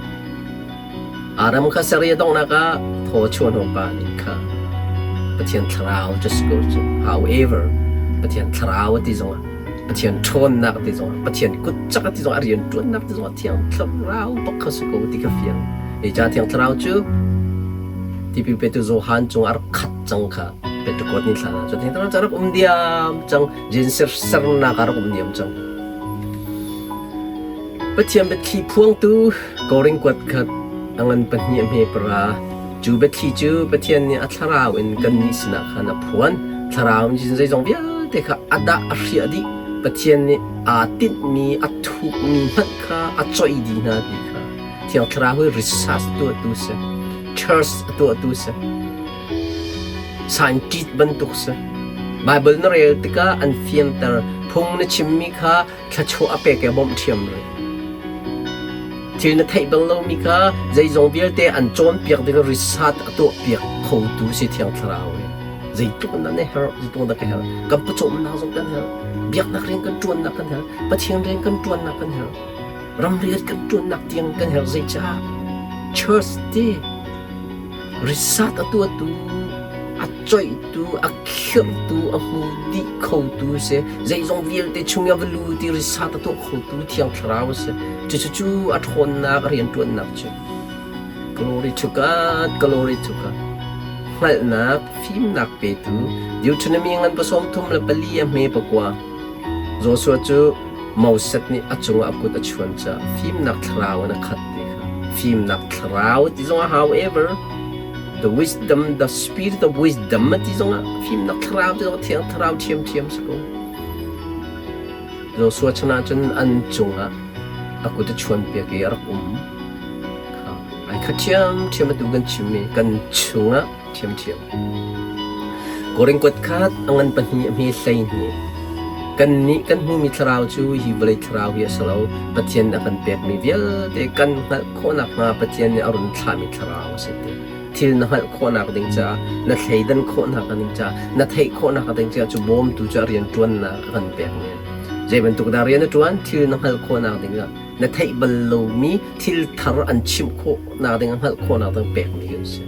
Adam kha ser i a donghnak ah thaw a chuah hnawh pa nih kha Pathian thlarau just go to however Pathian thlarau a ti zongah Pathian ṭhawnnak a ti zongah Pathian kutcak a ti zongah a rian ṭuannak ti zongah Thiang Thlarau bak kha si ko ti kha fiang. Zeicah Thiang Thlarau cu Tipil petu Johan cungah a rak khat cang kha Pentecost ni thla ah cun Thiang Thlarau cu a rak um diam cang. Jesuh sernak ah a rak um diam cang. Pathian biathli phuangtu Korin kuat khat a ngan pahnih a hme para. Cu biathli cu Pathian nih a thlarau in kannih sinah khan a phuan. Thlarau in zeizong vialte kha a dah a hriah dih. Pathian nih aa tinhmi a thukmi hmanh kha a coih dih hna ti kha Thiang Thlarau hi research tuahtu si. Church a tuahtu si. Scientist bantuk si. Bible na rel tikah an fianter. Phung na chimmi kha thluachuah a pek i a bawmh ṭhiam rih. Thil na theih bal lomi kha zeizong vialte an cawnpiak ding research a tuahpiak khotu si Thiang Thlarau hi. Zeitluk in dah na herh, zeitluk in dah ka herh. Kan pawcawmnak zong kan herh. Biaknak rian kan ṭuannak kan herh. Pathian rian kan ṭuannak kan herh. Ramrian kan ṭuannak tiang kan herh zeicah church ti research a tuahtu a coihtu a khirhtu a hmu dih khotu si zeizong vialte chung i a va lu ti research a tuah khotu thiang thlarau a si cucu cu a ṭhawnnak a rianṭuannak cu glory to God glory to God. Hngalhnak, fimnak petu, Deuteronomy ngan 34 a hme pakua. Joshua cu Moses nih a cungah a kut a chuan caah fimnak thlarau in a khat ti kha. Fimnak thlarau ti zongah however, the wisdom, the spirit of wisdom ti zongah fimnak thlarau ti zongah thiang thlarau ṭhiamṭhiam si ko. Joshua chan ahcun an cungah a kut a chuanpiak i a rak um. Kha ai khat ṭhiamṭhiam atu kan chimmi kan chungah ṭhiamṭhiam. Korin kuat khat a ngan pahnih a hme 12. Kannih kan hmumi thlarau cu hi vawlei thlarau hi a si lo. Pathian nih a kan pekmi vialte kan hngalh khawhnak hnga Pathian nih a run thlahmi thlarau a si ti. Thil na hngalh khawhnak ding caah, na thleidan khawhnak ding caah, na theih khawhnak ding caah cu bawmtu cu a rianṭuannak a kan pekmi. Zei bantuk dah rian a ṭuan? Thil na hngalh khawhnak ding ah na theih bal lomi thil thar an chimh khawhnak ding, a hngalh khawhnak ding pekmi kan si.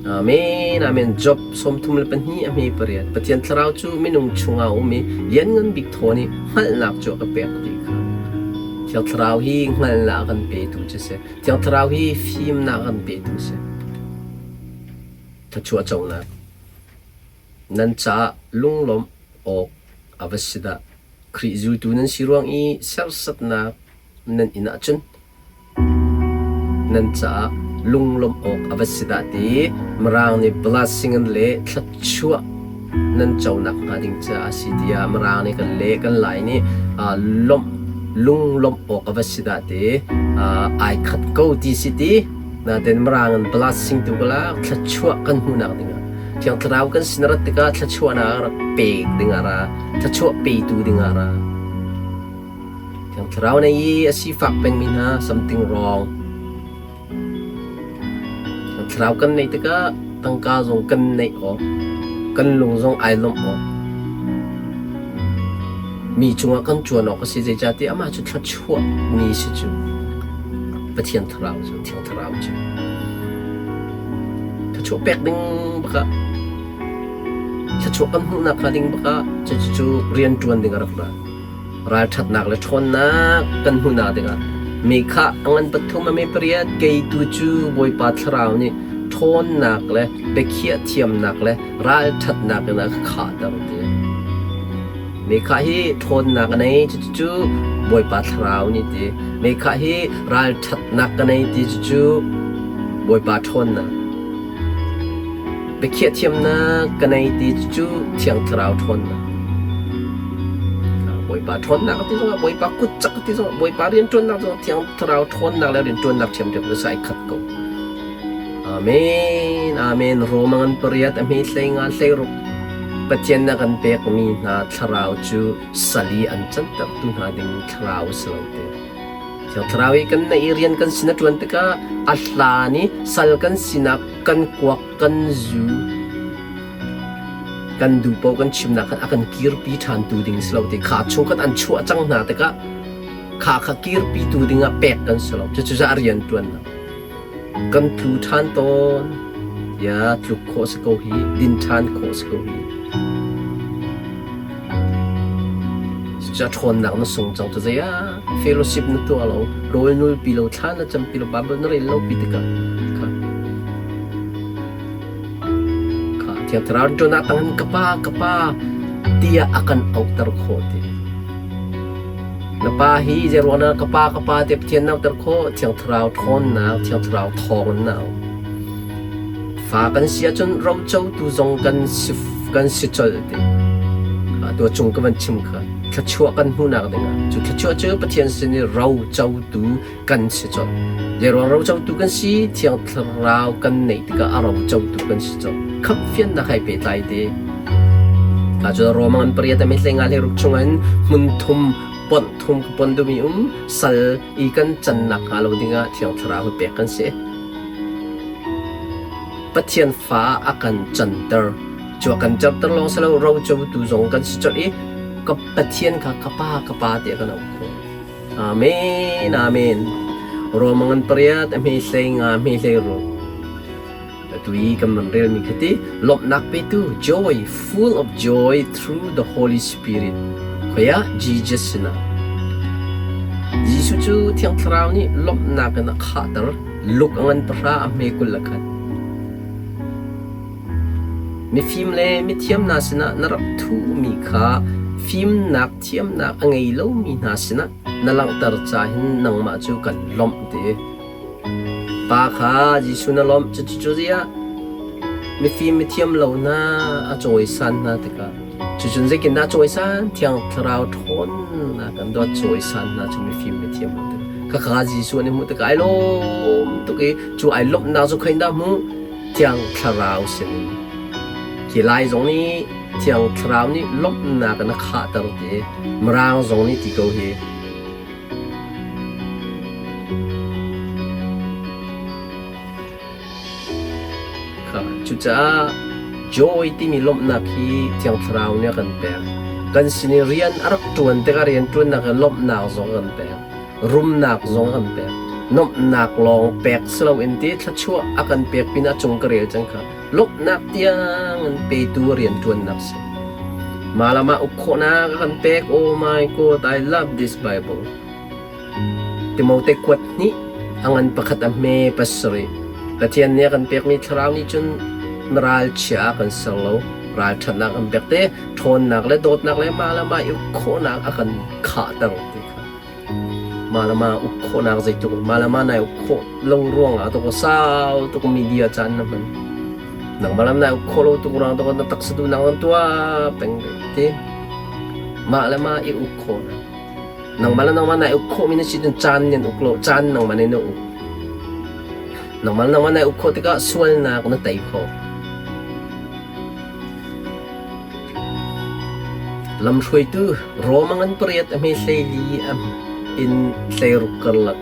Amen. Amen. Job 32 a hme pariat. Pathian thlarau cu minung chungah a um i lianngan bik thaw nih hngalhnak cu a ka pek ti kha. Thiang Thlarau hi hngalhnak a kan petu cu si. Thiang Thlarau hi fimnak a kan petu si. Thluachuah conak. Nan caah lunglawmh awk a va si dah. Khrih zultu nan si ruang i serhsatnak nan inn ahcun Nan caah lunglawmh awk a va si dah ti Mirang nih blessing an leh thluachuah nan co nakhnga ding caah a si tiah Mirang nih kan leh. Kan Lai nih lawmh lunglawmh awk a va si dah ti ai khat ko ti si ti. Nain Mirang in blessing tu ka lak thluachuah kan hmuhnak dingah Thiang Thlarau kan sin a rat tikah thluachuahnak a rak pek dingah a ra, thluachuah petu dingah a ra. Thiang Thlarau na i a sifak pengmi hna something wrong. Thiang Thlarau kan neih tikah tangka zong kan neih awk, kan lung zong ai lawmh awk. Mi cungah kan cuan awk a si zeicahtiah amah cu thluachuah mi si cu. Pathian Thlarau cu, Thiang Thlarau cu. Thluachuah pek ding bakah thluachuah kan hmuhnak hnga ding bakah cucu rian ṭuan ding a rak ra. Ralṭhatnak le ṭhawnnak kan hmuhnak dingah mi kha a ngan pathum a mi pariat kei tu cu Bawipa Thlarau nih ṭhawnnak le biakhiah thiamnak le ralṭhatnak in a ka khahter ti. Mi kha hi ṭhawnnak a nei cucu Bawipa Thlarau nih ti. Mi kha hi ralṭhatnak ka nei ti cucu Bawipa ṭhawnnak. Biakhiah thiamnak ka nei ti cu Thiang Thlarau ṭhawnnak. Bawipa ṭhawnnak ti zongah Bawipa kutcak ti zongah Bawipa rianṭuannak zongah Thiang Thlarau ṭhawnnak le rianṭuannak ṭhiamṭhiam cu sai khat ko. Amen. Amen. Roma ngan pariat a hme hlei nga hlei ruk Pathian na kan pekmi hna thlarau cu sali an cantertu hna ding thlarau si lo te. Thiang Thlarau i kan neih i rian kan sin a ṭuan tikah a hlan i sal kan sinak kan kuak kan zu kan duh paoh kan chimnak khan a kan kirpi ṭhantu ding si lo ti kha chung khan an chuah cang hna tikah kha kha kirpitu dingah pek kan si lo. Cucu a rian ṭuannak. Kan tlu ṭhan tawn. Ya tluk khawh si ko hi, din ṭhan khawh si ko hi. Cucaah ṭhawnnak na sung cang cu zei ah fellowship na tuah lo, rawl nulpi lo, thla na campi lo, Bible na rel lo pi tikah kha kha Thiang Thlarau ṭuan ah tangin ka pa ka pa tiah a kan auhter khawh ti. Na pa hi zeiruang dah ka pa ka pa tiah Pathian na auhter khawh? Thiang Thlarau ṭhawnnak, Thiang Thlarau thawng in na auh. Fa kan si ahcun rocotu zong kan si kan si colh ti. Atu cung ka van chim kha thluachuah kan hmuhnak dingah cu thluachuah cu Pathian sin i rocotu kan si colh. Zeiruang rocotu kan si? Thiang Thlarau kan neih tikah a rocotu kan si colh. Khamhfiannak hai pehtlai te. Ka cu Roma ngan pariat a hlei nga hlei ruk chungah in hmun thum ponh thum ka pon dumi um sal i kan cannak hnga lo dingah Thiang Thlarau hi pek kan si. Pathian fa a kan canter. Cu a kan canter lawng si lo, rocotu zong kan si colh i ka Pathian kha ka pa ka pa tiah kan auh khawh. Amen, amen. Roma ngan pariat a hme hlei nga hme hlei ruk. Atu i kan van relmi kha ti lawmhnak petu joy, full of joy through the Holy Spirit. Khoi ah Jesus sinah. Jesuh cu Thiang Thlarau nih lawmhnak in a khahter. Luk a ngan pahra a hme 21. Mifim le mithiam hna sinah na rak thuhmi kha fimnak thiamnak a ngei lomi hna sinah na langhter ca hin nangmah cu kan lawmh ti. Pa kha Jesuh na lawmh cucu ziah mifim mithiam lo hna a cawisan hna tikah cucun zeitindah cawisan Thiang Thlarau ṭhawnnak an dawt cawisan hna cu mifim mithiam lo tikah khakha Jesuh nih hmuh tikah ai lawm tuk i cu ai lawmhnak cu khoin dah hmuh Thiang Thlarau sinin khi lai zong nih Thiang Thlarau nih lawmhnak in a khahter ti Mirang zong nih ti ko hi Cucaah joy timi lawmhnak hi Thiang Thlarau nih a kan pek. Kan sin i rian a rak ṭuan tikah rianṭuannak in lawmhnak zong a kan pek. Rumnak zong a kan pek. Nuamhnak lawng pek si loin ti thluachuah a kan pek pinah cung ka rel cang kha. Lawmhnak tiang in petu rianṭuannak si. Mah le mah uk khawhnak a kan pek. Oh my God, I love this Bible. Timote kuat hnih a ngan pakhat a hme pasarih. Pathian nih a kan pekmi thlarau nih cun na ralchia a kan ser lo. Ralṭhatnak kan pek te, ṭhawnnak le dawtnak le mah le mah i uk khawhnak a kan khahter ti kha. Mah le mah uk khawhnak zeitluk mah le mah nai uk khawh lo ruangah tuk sau tuk media caan na hman. Nangmah lam nai uk khawh lo tuk ruang tuk na taksa duhnak nan tuah peng ti. Mah le mah i uk khawhnak. Nangmah le nangmah nai uk khawhmi na si cun caan nan uk lo, caan nangmah nih na uk. Nangmah le nangmah nai uk khawh tikah sualnak na tei khawh. Lamhruaitu Rom a ngan pariat a hme hleili a in hleiruk karlak.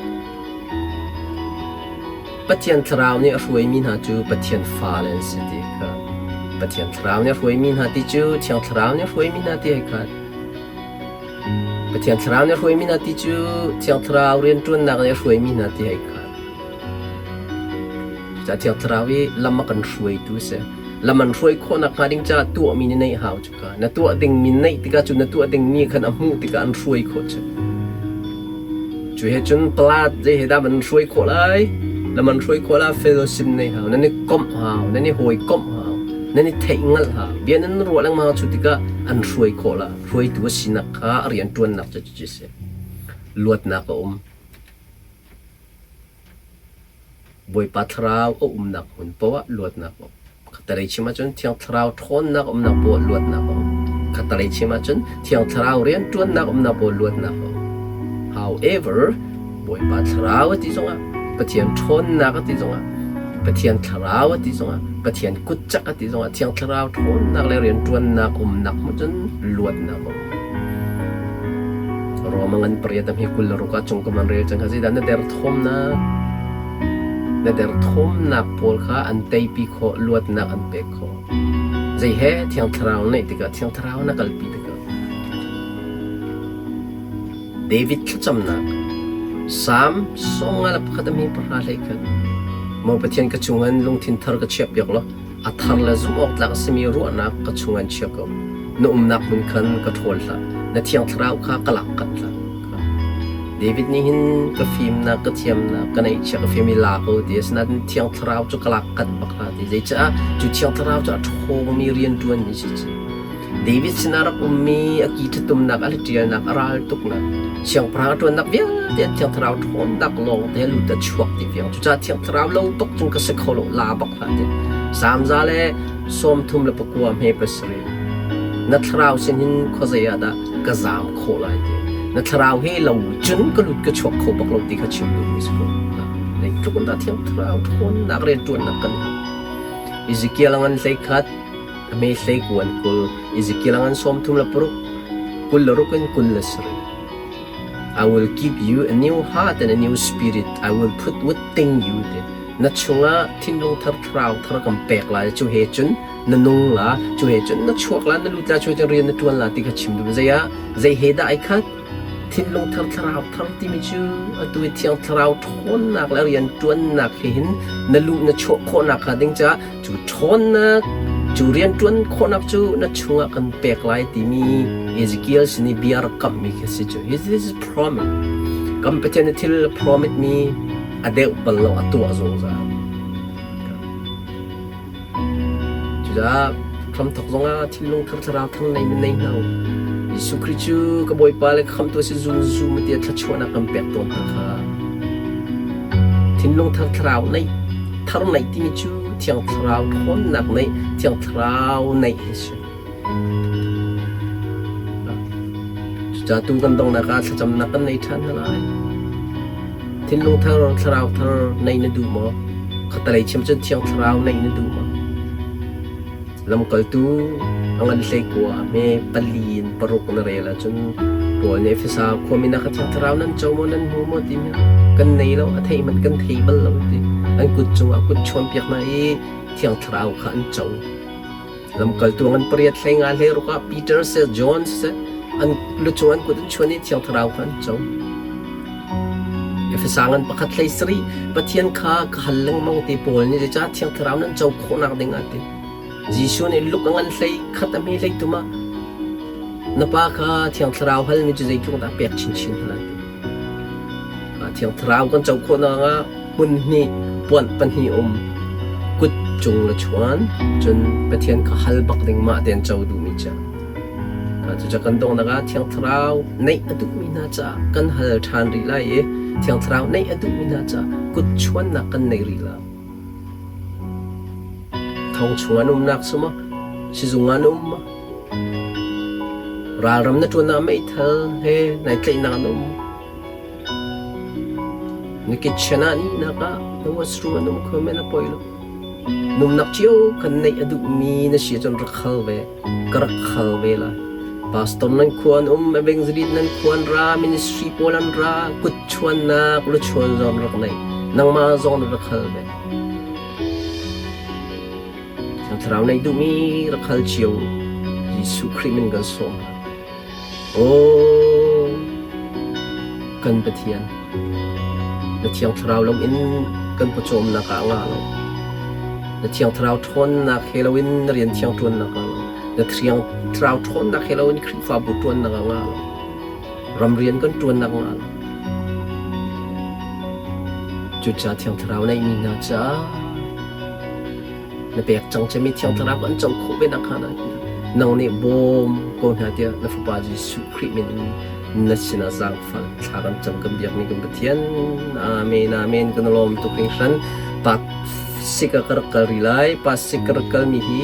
Pathian Thlarau nih a hruaimi hna cu Pathian fale an si ti kha. Pathian Thlarau nih a hruaimi hna ti cu Thiang Thlarau nih a hruaimi hna ti hei khat. Pathian Thlarau nih a hruaimi hna ti cu Thiang Thlarau rianṭuannak nih a hruaimi hna ti hei khat. Cucaah Thiang Thlarau i lam a kan hruaitu a si. Lam an hruai khawhnak hnga ding caah tuahmi na neih hau cuka. Na tuah dingmi neih tikah cu na tuah dingmi khan a hmuh tikah an hruai khawh cu. Cu he cun plat zei he dah man hruai khawh lai? Lam an hruai khawh lai fellowship nei hau, nan i komh hau, nan i hawikomh hau, nan i theih ngalh hau. Bia nan ruah lengmang cu tikah an hruai khawh la. Hruaitu a sinak kha a rianṭuannak cu cucu a si. Luatnak a um. Bawipa Thlarau a umnak hmun paoh ah luatnak a um. Khattelei chim ahcun Thiang Thlarau ṭhawnnak umnak paoh ah luatnak a um. Khattelei chim ahcun Thiang Thlarau rianṭuannak umnak paoh ah luatnak a um. However, Bawipa Thlarau a ti zongah, Pathian ṭhawnnak a ti zongah, Pathian Thlarau a ti zongah, Pathian kutcak a ti zongah Thiang Thlarau ṭhawnnak le rianṭuannak umnak hmuh cun luatnak a um. Roma ngan pariat a hme 26 ah cung ka man rel cang kha zeidah na derthawmnak na derthawmnak pawl kha an teipi khawh luatnak an pek khawh zei he Thiang Thlarau neih tikah Thiang Thlarau na kalpi tikah David thlacamnak Salm 121 a hme pahra hlei khat Maw Pathian ka chungin lungthin thar ka chiah piak law a thar le zumh awk tlak a simi ruahnak ka chungah chia ko. Na umnak hmun khan ka ṭhawl hlah, na thiang thlarau kha ka lak khat hlah. David nih hin ka fimnak, ka thiamnak, ka neihchia, ka fim i la ko ti asinain thiang thlarau cu ka lak khat bak hlah ti. Zeicah cu thiang thlarau cu a ṭhawngmi rianṭuanmi si cu. David sinah rak ummi a ki ṭhitumnak, a ṭialnak, a ral tuknak, siangpahrang a ṭuannak vialte an Thiang Thlarau ṭhawnnak lawng te lut a chuak ti fiang. Cucaah Thiang Thlarau lo tuk cun ka si kho lo, la bak hlah ti. Salm 139 hme pasarih. Na thlarau sin hin khuazei ah dah ka zaam khawh lai ti. Na thlarau he lo cun ka lut ka chuak kho bak lo ti kha chim duhmi si ko. Zeitluk in dah Thiang Thlarau ṭhawnnak rianṭuannak kan hmuh. Ezekiel a ngan hlei khat, A hme hlei kuan 20, Ezekiel a ngan 36, 26 in 27. I will give you a new heart and a new spirit. I will put within you. Ti. Na chungah thinlung thar thlarau thar kan pek lai cu he cun na nung la cu he cun na chuak la na lut la cu he cun rian na tuan la ti kha chim duh zei ah zei he dah ai khat Thinlung thar thlarau thar timi cu atu i Thiang Thlarau ṭhawnnak le rian ṭuannak he hin na luh na chuah khawhnak hnga ding caah cu ṭhawnnak cu rian ṭuan khawhnak cu na chungah kan pek lai timi Ezekiel sin i bia rak kamhmi khi a si cu. This is promise. Kan Pathian nih thil promise mi a deuh bal lo a tuah zungzal. Cucaah Hramthawk zongah thinlung thar thlarau thar nei mi nei hna u. Jesuh Khrih cu ka Bawipa le ka Khamhtu a si zungzum tiah thluachuahnak kan pek tawn hna kha. Thinlung thar thlarau neih thar neih timi cu Thiang Thlarau ṭhawnnak neih, Thiang Thlarau neih hi si. Cucaah tu kan donghnak ah thlacamnak kan nei ṭhan hna lai. Thinlung thar, thlarau thar neih na duh maw? Khatalei chim cun Thiang Thlarau neih na duh maw? Lamkaltu a ngan hleikua hme pali in paruk na rel ahcun Paul nih Efesa khuami na kha Thiang Thlarau nan co maw nan hmu maw timi kan nei lo, a theih hmanh kan thei bal lo ti. An kut cungah kut chuanpiak hna i Thiang Thlarau kha an co. Lamkaltu ngan pariat hlei nga hlei ruk ah Peter seh John seh an lucung an kut an chuan i Thiang Thlarau kha an co. Efesa ngan pakhat hlei sarih Pathian kha ka hal lengmang ti Paul nih zeicah Thiang Thlarau nan co khawhnak ding ah ti. Jesuh nih luk a ngan hlei khat a hme hlei tum ah na pa kha Thiang Thlarau halmi cu zeitluk dah pek chinchin hna ti. Thiang Thlarau kan co khawhnak ah hmun hnih puanh pahnih um kut cung le chuan cun Pathian kha hal bak ding mah tein co duhmi cu. Cucu kan donghnak ah Thiang Thlarau neih a duhmi hna caah kan hal ṭhan rih lai i Thiang Thlarau neih a duhmi hna caah kut chuannak kan nei rih lai. Thong chung an umnak si maw? Sizung ah an um maw? Ralram na ṭuan ah meithal he nai tlaihnak an um. Na kitchen ah nihnak ah na washroom an um kho men a poi lo. Numnak cio kan neih a duhmi na si ahcun rak hal ve. Ka rak hal ve lai. Pastor nan khua an um, evangelist nan khua an ra, ministry pawl an ra, kut chuannak, luchuan zong rak nei. Nangmah zong na rak hal ve. Thiang Thlarau neih duhmi rak hal cio Jesuh Khrih min kan sawm hna. Aw, kan Pathian, na Thiang Thlarau loin kan pawcawmnak ah a ngah lo. Na Thiang Thlarau ṭhawnnak he loin na rian thiang ṭuannak ah lo. Na Thiang Thlarau ṭhawnnak he loin Khrihfabu ṭuannak ah ngah lo. Ramrian kan ṭuannak ngah lo. Cucaah Thiang Thlarau neihmi hna caah na pek cang cemi Thiang Thlarau an co khawh ve nakhnga na nang nih bawm ko hna tiah na Fapa Jesuh Khrih min in na sinah zaangfah thla kan cam kan biakmi kan Pathian. Amen, amen. Kan lawm tuk hringhran. Pa sik ah ka rak kal rih lai. Pa sik ka rak kalmi hi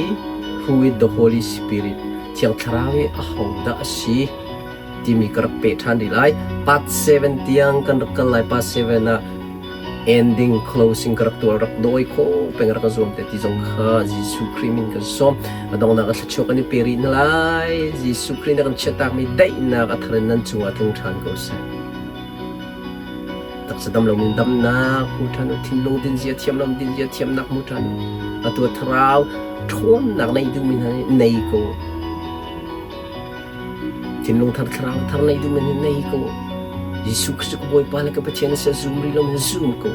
who is the Holy Spirit Thiang Thlarau hi ahodah a si timi ka rak peh ṭhan rih lai. Part 7 tiang kan rak kal lai. Part 7 ah ending closing ka rak tuah rak dawi kho peng rak ka zuam te ti zong kha Jesuh Khrih min kan sawm. A donghnak a thluachuah kan i pe rih hna lai. Jesuh Khrih na kan chiahtakmi daihnak a thar in nan cungah tlung ṭhan ko seh. Taksa dam loin damnak hmu ṭhan u, thinlung dinzia thiam lo dinzia thiamnak hmu ṭhan u. Atu thlarau ṭhawnnak nei duhmi hna nih nei ko. Thinlung thar thlarau thar nei duhmi nih nei ko. Jesuh Khrist ka Bawipa le ka Pathian a si a zum rih lomi zum ko.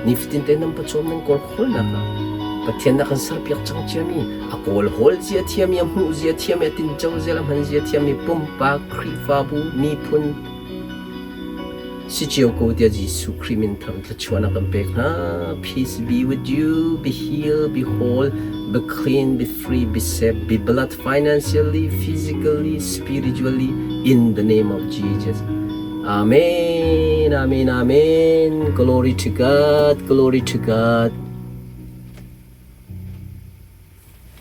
Nifatin te nan pawcawm nan kawl khawlnak ah Pathian na kan serpiak cang ciami a kawl hawl zia thiami a hmuh zia thiami a tinco zia le hman zia thiami pumpak Khrihfabu miphun si cio ko tiah Jesuh Khrih min thang thluachuahnak kan pek hna. Peace be with you, be healed, be whole, be clean, be free, be safe, be blessed financially, physically, spiritually, in the name of Jesus. Amen, amen, amen. Glory to God, glory to God.